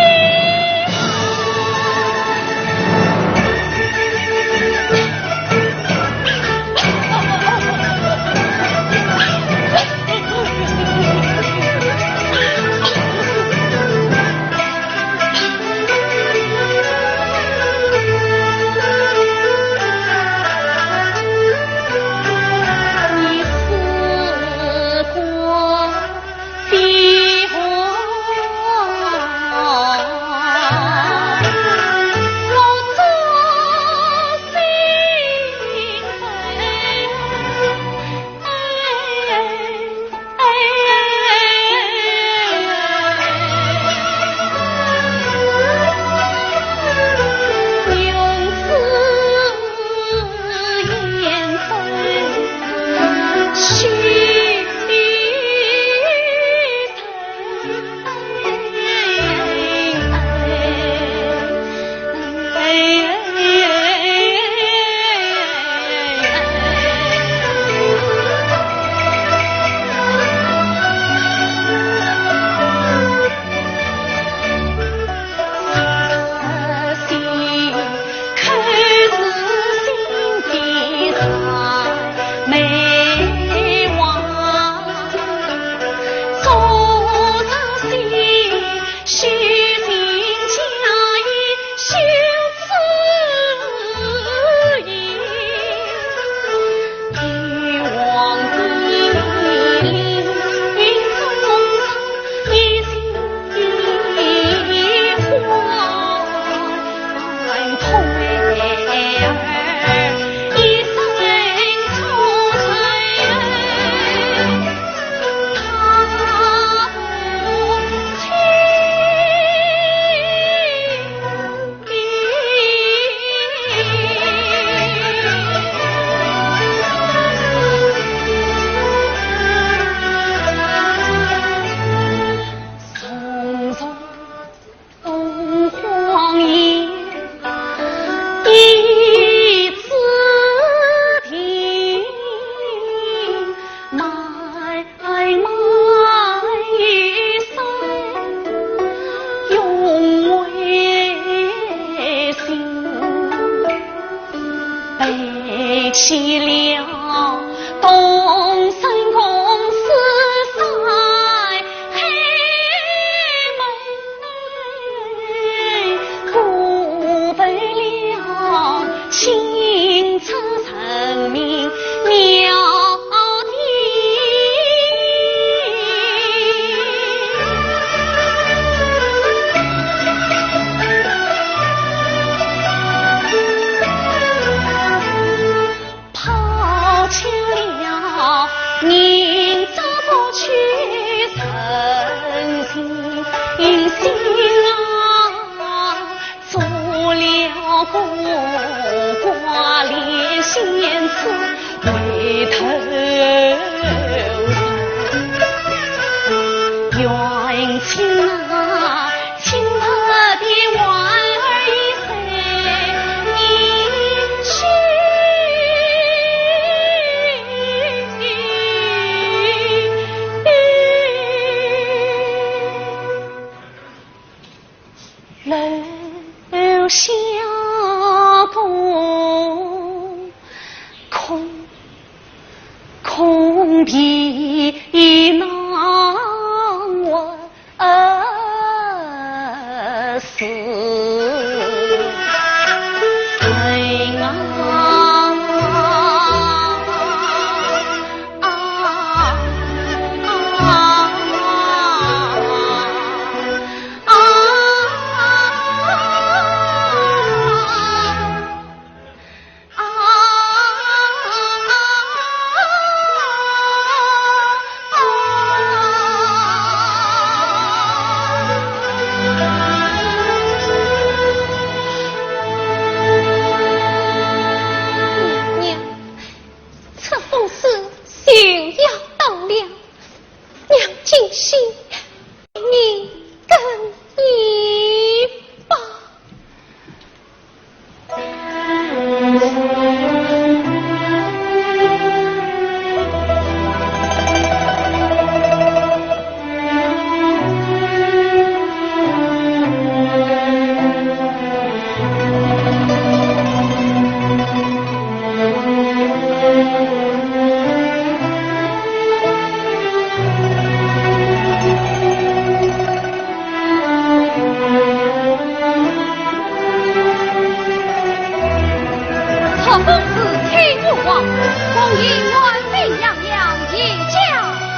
光阴远飞扬扬，一家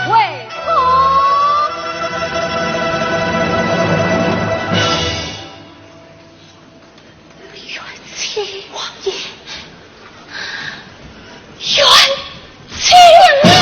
为公。冤情，王爷，冤情啊！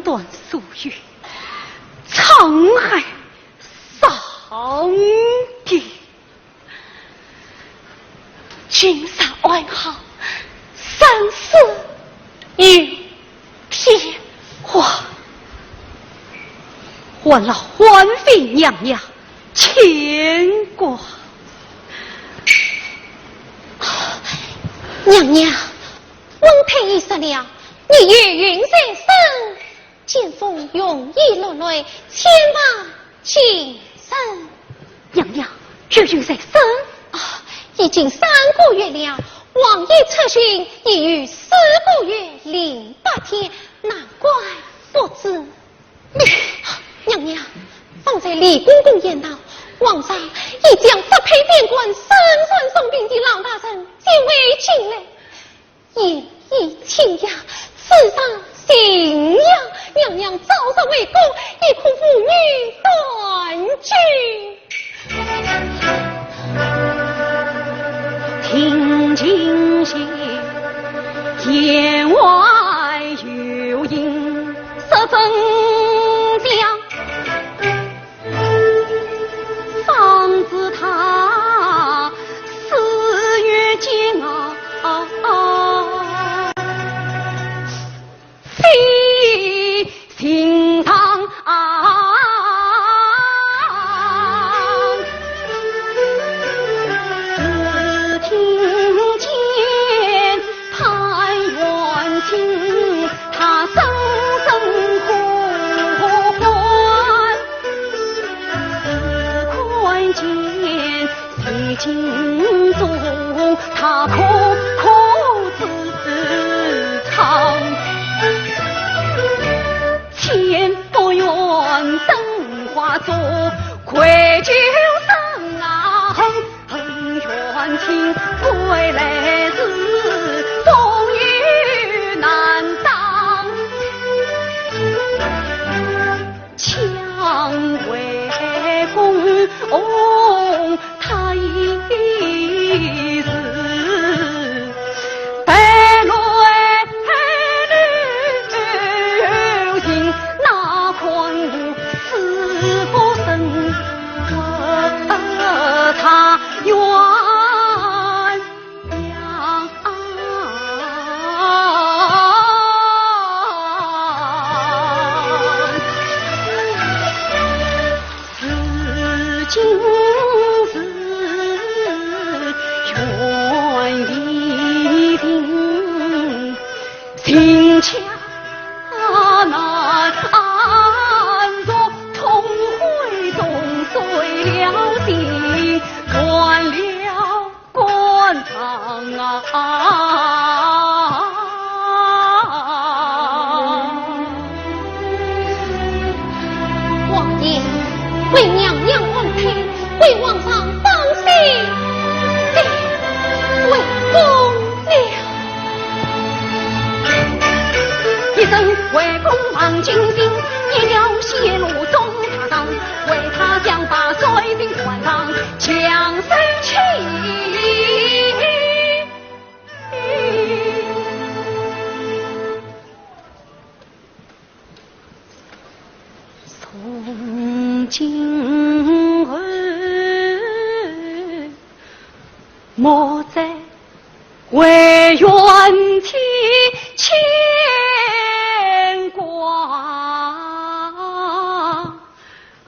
断所有，沧海桑田。 金山安好，生死由天亡。还老还妃娘娘牵挂。娘娘，温太医说了，你有孕在身，见风容易落泪，千万 谨慎。娘娘，有孕在身？啊，已经三个月了，皇爷出巡已有四个月零八天，难怪不知。你，娘娘，方才李公公言道，皇上已将发配边关、身染重病的老大人接回京来。 言语清雅，此上信仰，娘娘早日回宫，也可父女团聚。听今歇，言外有音，十分讲。 方知他四月间啊，非寻常。只听见潘元清，他声声呼唤。 只看见水晶中，他苦苦自唱。千不愿灯花烛，跪求神啊，恨恨元清归来时，风雨难当。 强为公，他已是白来流行，那款是不生，他愿 官场啊。王爷，为娘娘安胎，为皇上当心，再回宫了。一声回宫望金星，一条血路中踏上，为他想把水晶换上，强身起。 从今后，莫再为冤屈牵挂。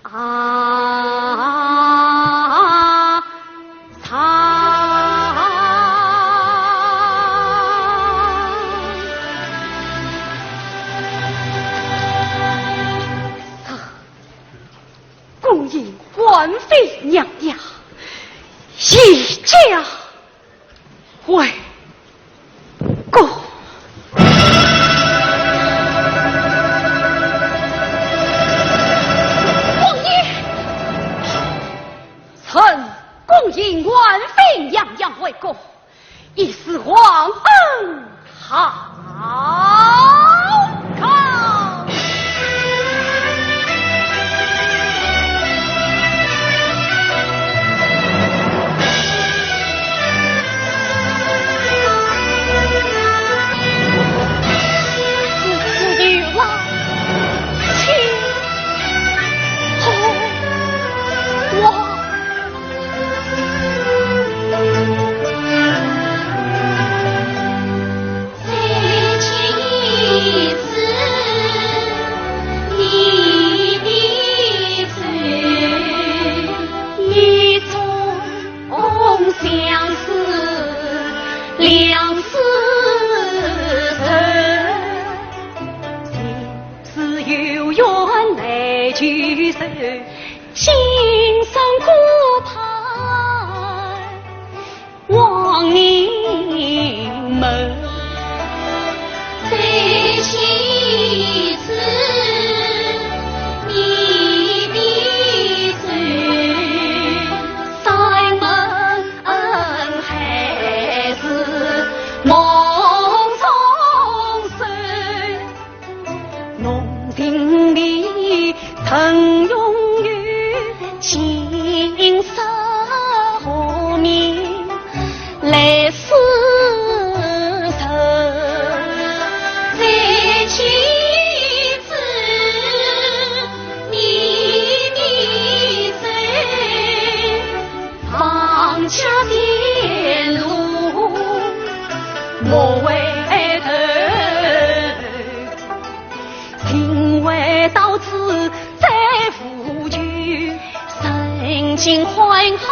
啊，唱。恭迎王妃娘娘，一家 回宫。王爷，臣恭迎王妃娘娘回宫，以示皇恩。 好。金山古牌王凝门。谁起此你的手？山门恩还是梦中收。 侬心里曾拥有，今生何年来世寿？再起一次你的手，放下前路莫回头。 情回到此再无求，曾经换好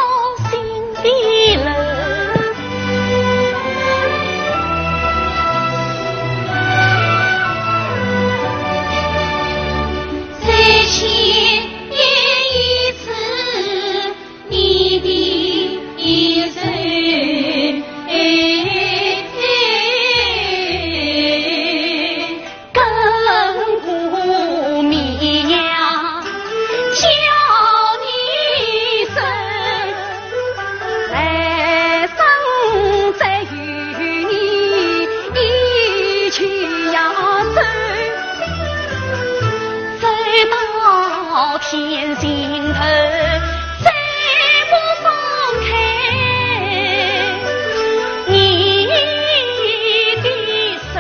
新的楼。再见一次 你的手，跟我明呀，叫你说，来生再与你一起呀走。 走到天尽头，再莫放开你的手。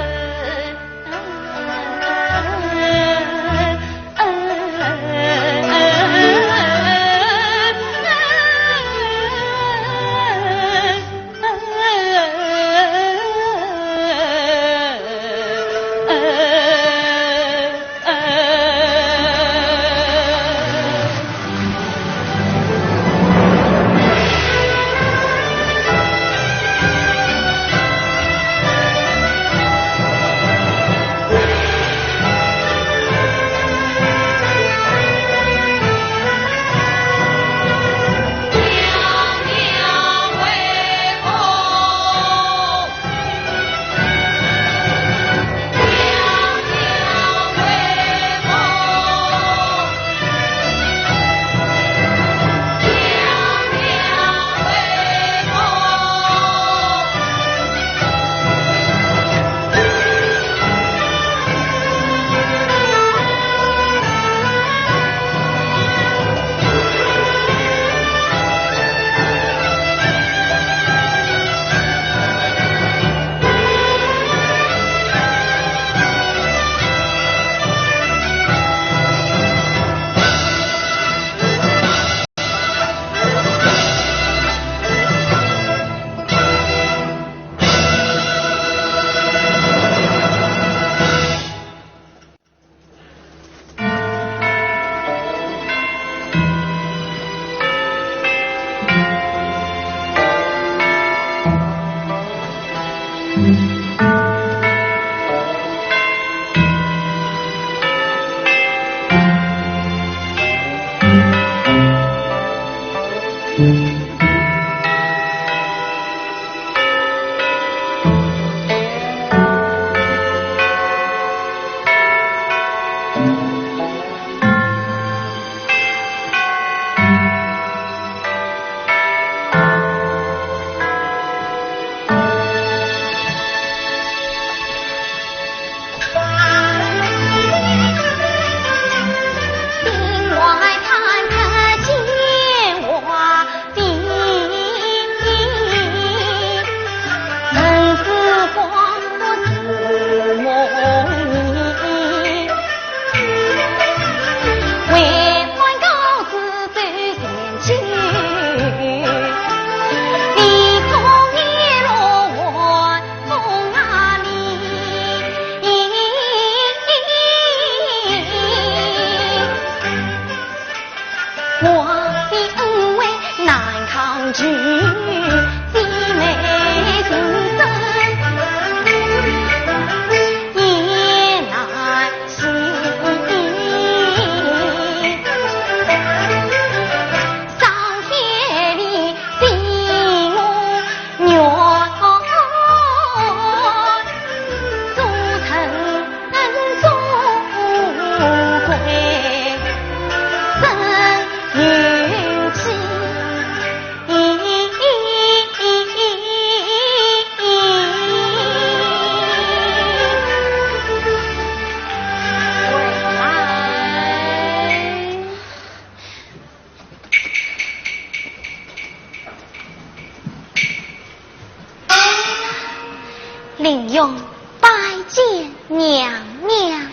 林勇拜见娘娘。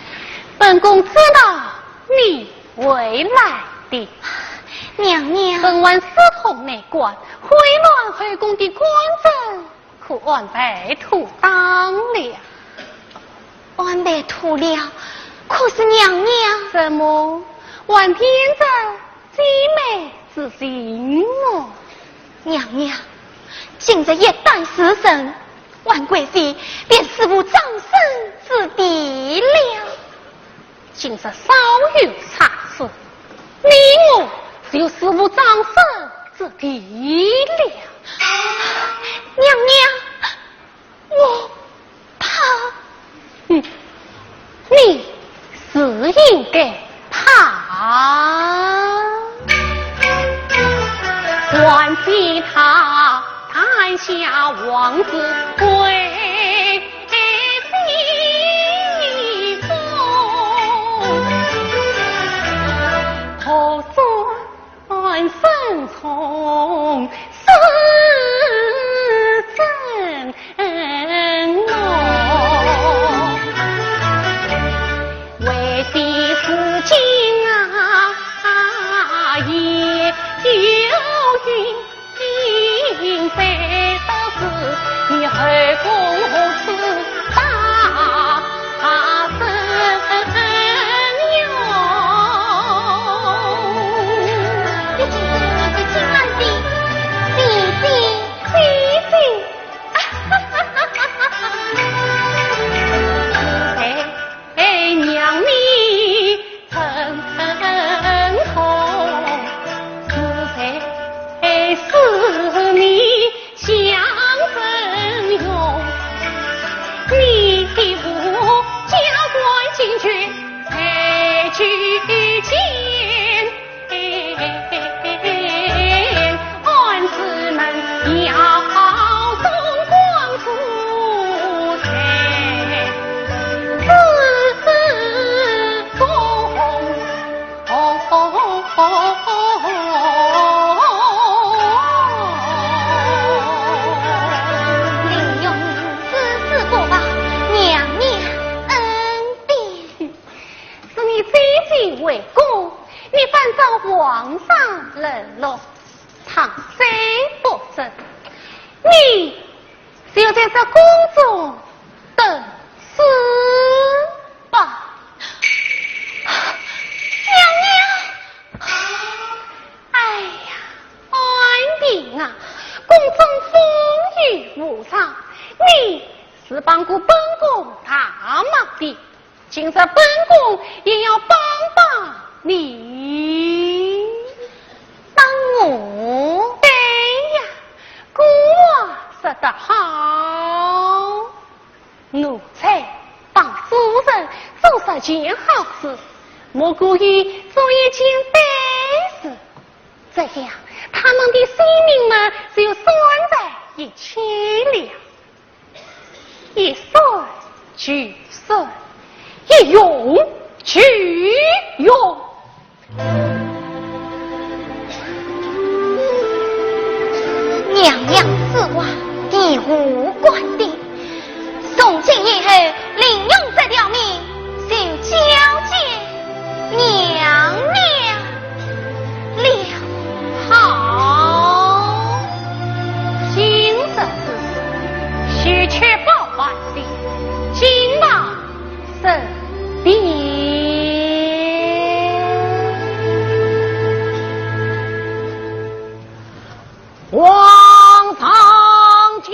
本宫知道你会来的。娘娘。本王私通内官，回銮后宫的官职可安排妥当了。安排妥了，可是娘娘？怎么，还偏着 姐妹之心么？娘娘，今日一旦事成，王贵妃便死无葬身之地了。今日稍有差错，你我就死无葬身之地了。娘娘， 我怕。嗯，你是应该怕。林勇，如此不报娘娘恩典。是你最近为公，你反遭皇上冷落，长罪不赦。你 就在这宫中等死吧。娘娘！哎呀，安娣啊，宫中风雨无常，你是帮过本宫大忙的， 今日本宫也要帮帮你。帮我？对呀，古话说得好，奴才帮主人做十件好事，莫过于做一件歹事。这样，他们的性命嘛，就算在一起了。 一算就算，一用就用。娘娘之话，第无关的。从今以后，林勇这条命 就交给娘娘了。好，今日之事，休却保万岁，今晚升殿。皇上驾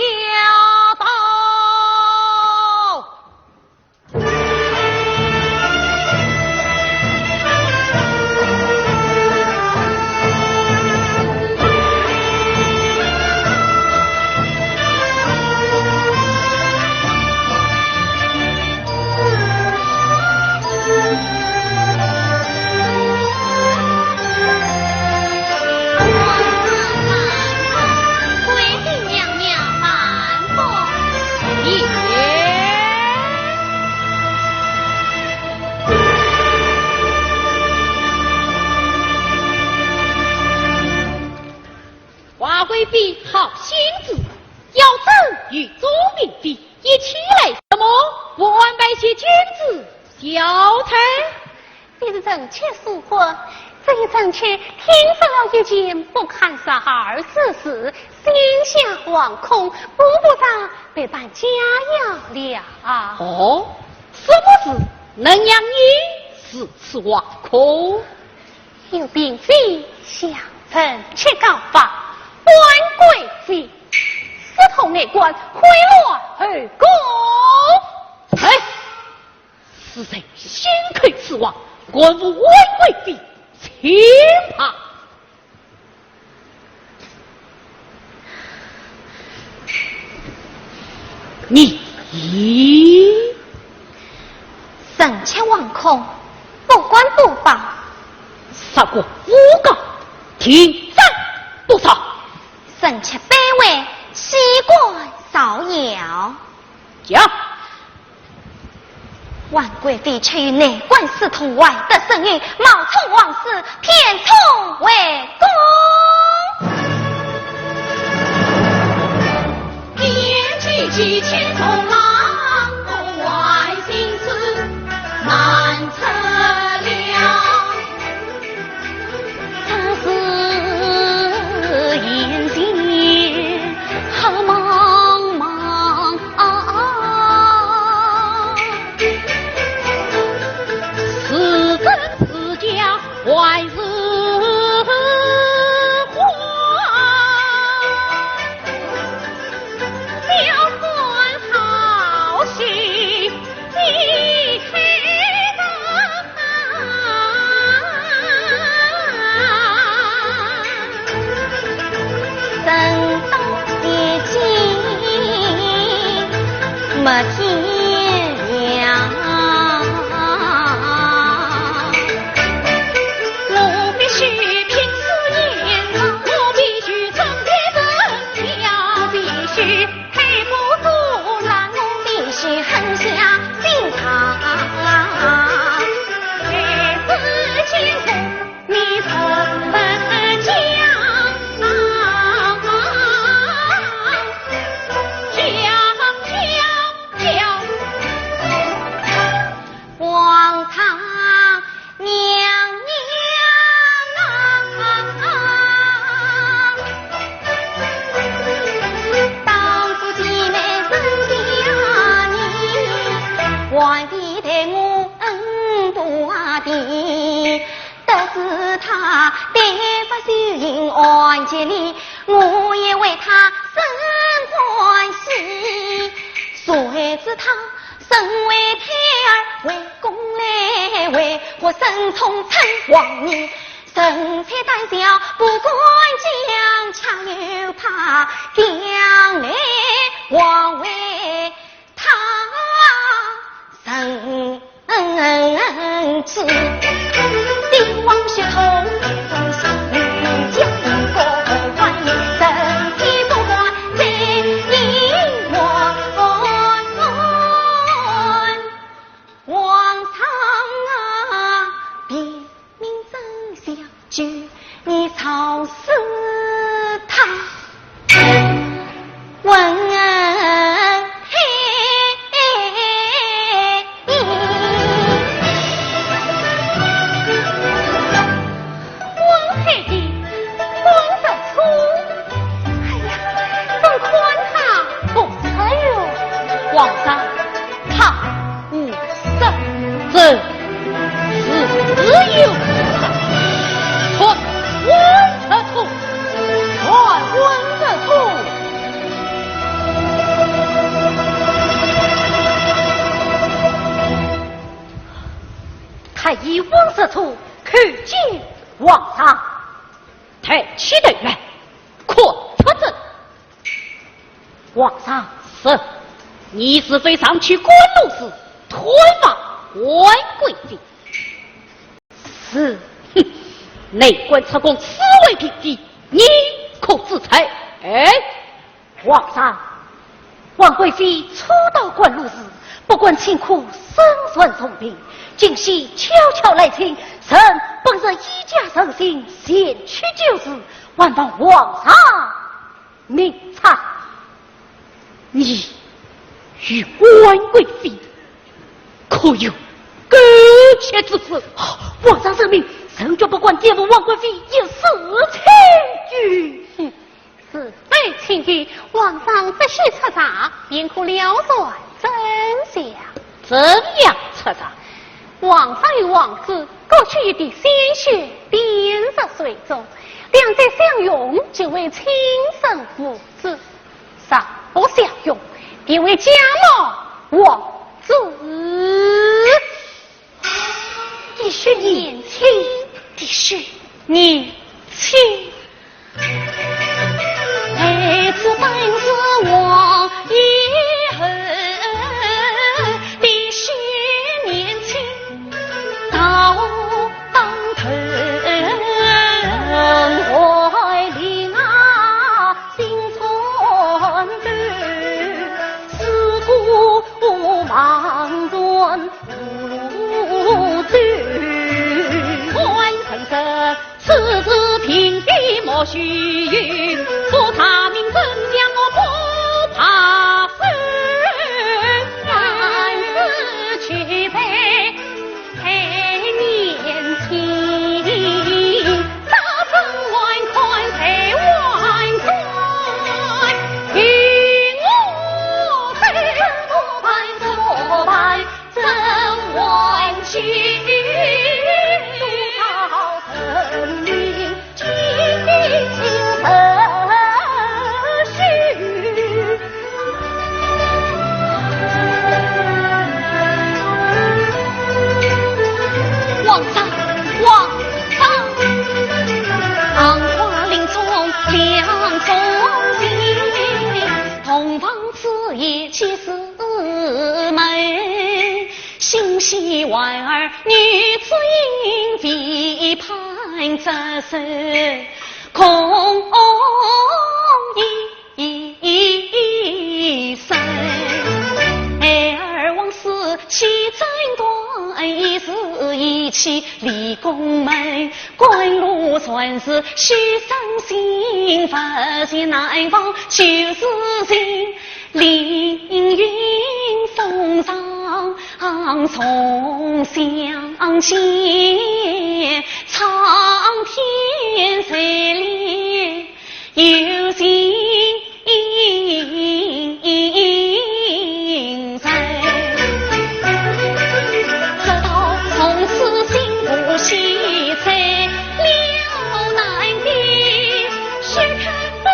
到！ 华贵妃好性子，要朕与众民比。一起来什么？不安排些金子、小菜？这是臣妾疏忽，只因臣妾听说了一件不堪十二之事，心下惶恐，步步上得办家要了。哦，什么事能让你如此惶恐？有嫔妃向臣妾告发，官贵妃私通内官，贿赂后宫。哎， 是谁信口雌黄，敢污官贵妃清白？你……臣妾惶恐，不敢不报。杀官诬告，定罪多少？臣妾卑微，岂敢造谣。讲。 王贵妃却与内官私通，外得圣谕，冒充皇室，骗充后宫。与王贵妃，可有苟且之事？皇上圣明，臣决不管玷污王贵妃一丝千金。哼，是非清白，皇上不许出场，便可了断真相。怎样出场？皇上与王子各取一滴鲜血，点入水中，两者相溶，即为亲生父子。 若不相溶，定为假冒皇子。滴血验亲，滴血验亲。孩子本是王爷后，滴血验亲到当头。人海里啊 心酸透，四顾茫然无路走。官人这此事平地莫须有，不查明真相我不罢休。官司俱在 年轻，大声万款谁万款，与我争做伴做伴怎挽救？多少人命 皇上，皇上！桃花林中两种情，洞房之夜几时暝？ 心系孩儿女子音，未盼折寿空一生。孩儿往事岂曾断，一字一气立宫门。 官路传事须伤心，不见难忘旧时情。凌云峰上重相见，苍天垂怜 有情人。直到从此心不系，再了难的血口喷。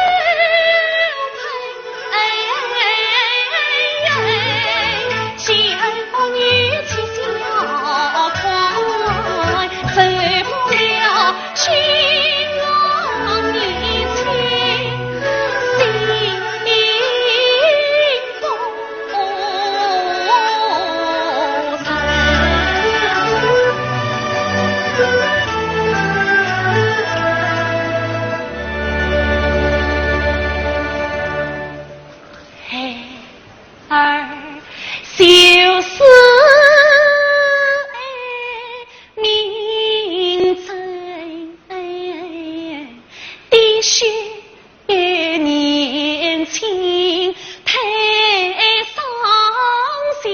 儿，就是爱明真，滴血验亲，太伤心。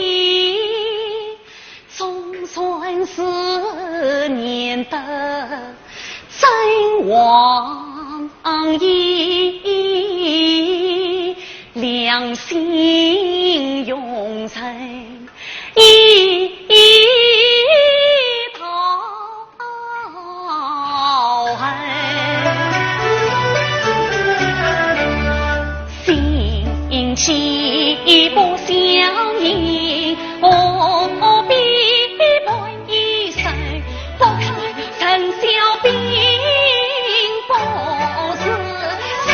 总算是念得真王爷，良心永存一道痕。心系不相依， 何必问一声，不看人笑鬓，不是死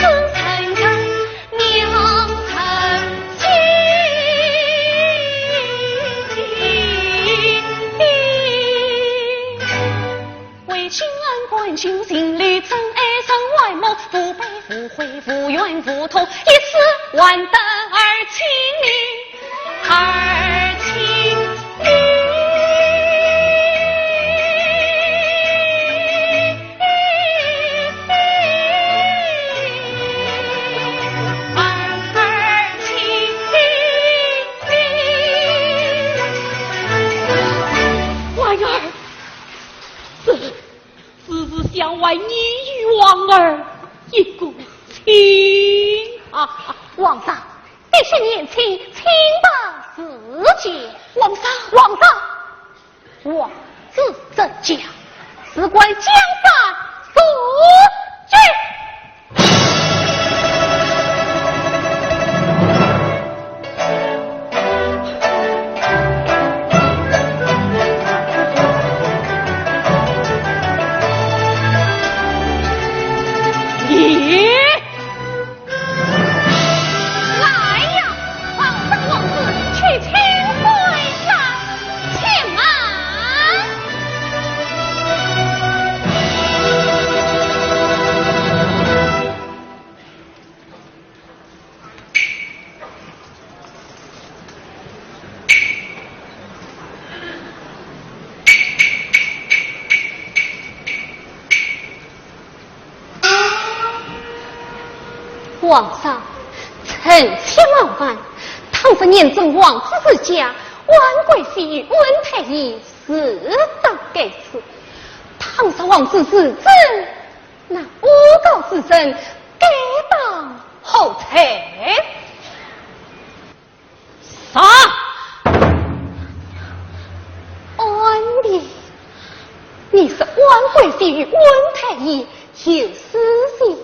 人娘成亲。为君恩感旧情，历尽哀伤幻梦，不悲无悔，无怨无痛，一死还得儿情。 儿情。儿一个亲啊。皇上，这些年亲，亲不自见。皇上，皇上，皇子这家，事关江山社稷。 来呀，皇上皇子去请罪来，且慢。 皇上，臣妾冒犯，倘若认准皇子之家，万贵妃与恩太医自当该死。倘若皇子自证，那诬告之人该当何罪？啥？安平，你说万贵妃与恩太医有私情，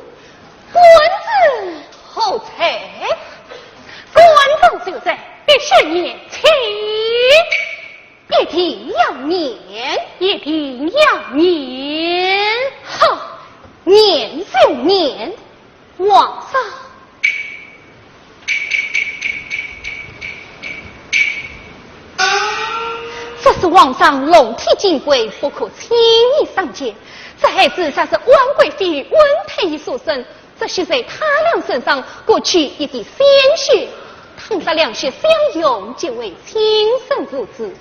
官人何罪？官人就在，必须严懲。 一定要严，一定要严。好，严就严，皇上。这是皇上龙体金贵，不可轻易伤及。这孩子若是万贵妃与恩太医所生， 这血在他俩身上过去一滴鲜血，倘若两血相融，即为亲生儿子。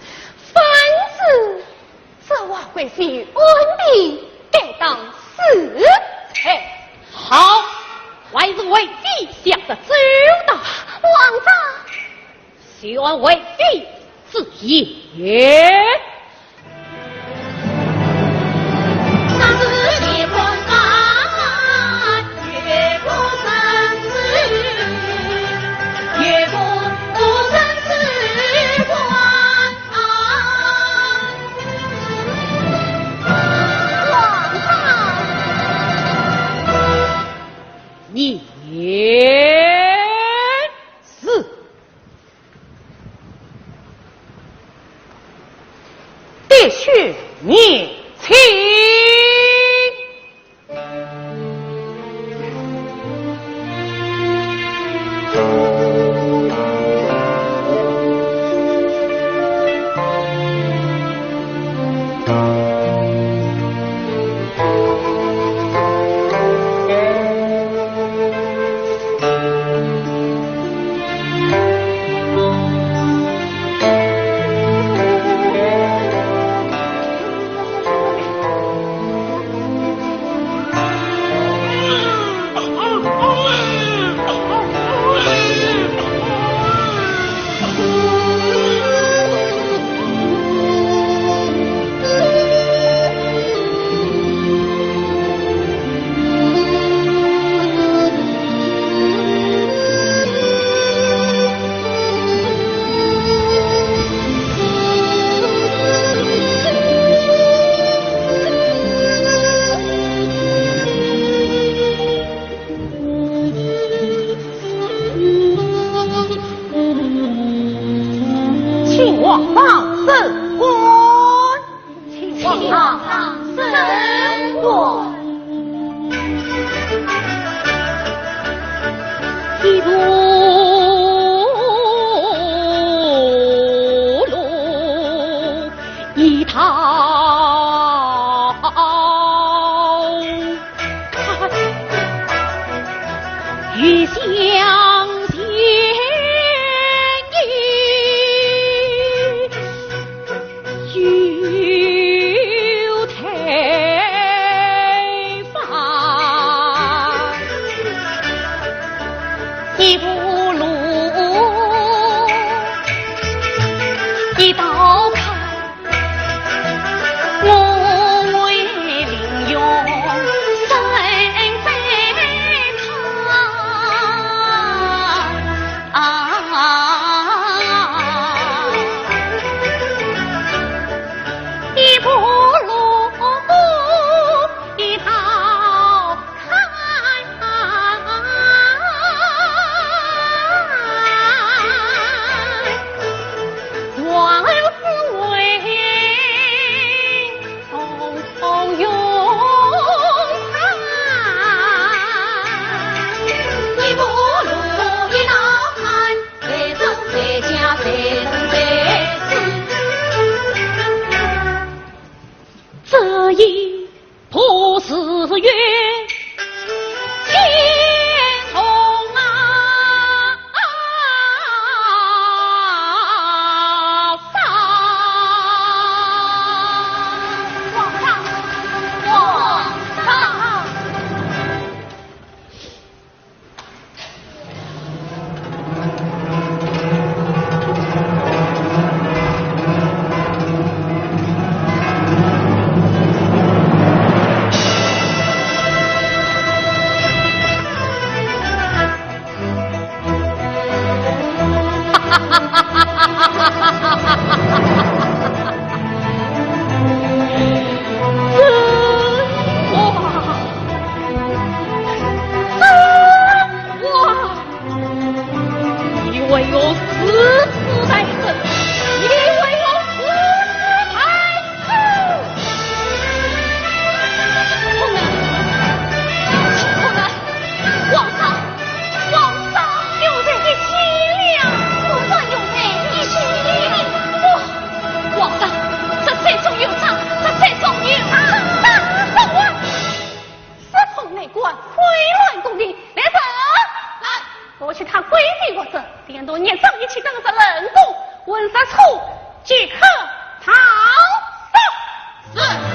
反之，这万贵妃与恩帝该当死罪。好，还是为妃想得周到。皇上。 宣为妃之言。皇上。你。 是。的确年轻。请皇上升官。请皇上升官。一步路一道。 欲向前又退返，一步路一道坎。 我为令用身乱宫的，来人！来，夺去她闺女物证，连同孽障一起带上冷宫，问杀处即刻逃走。是。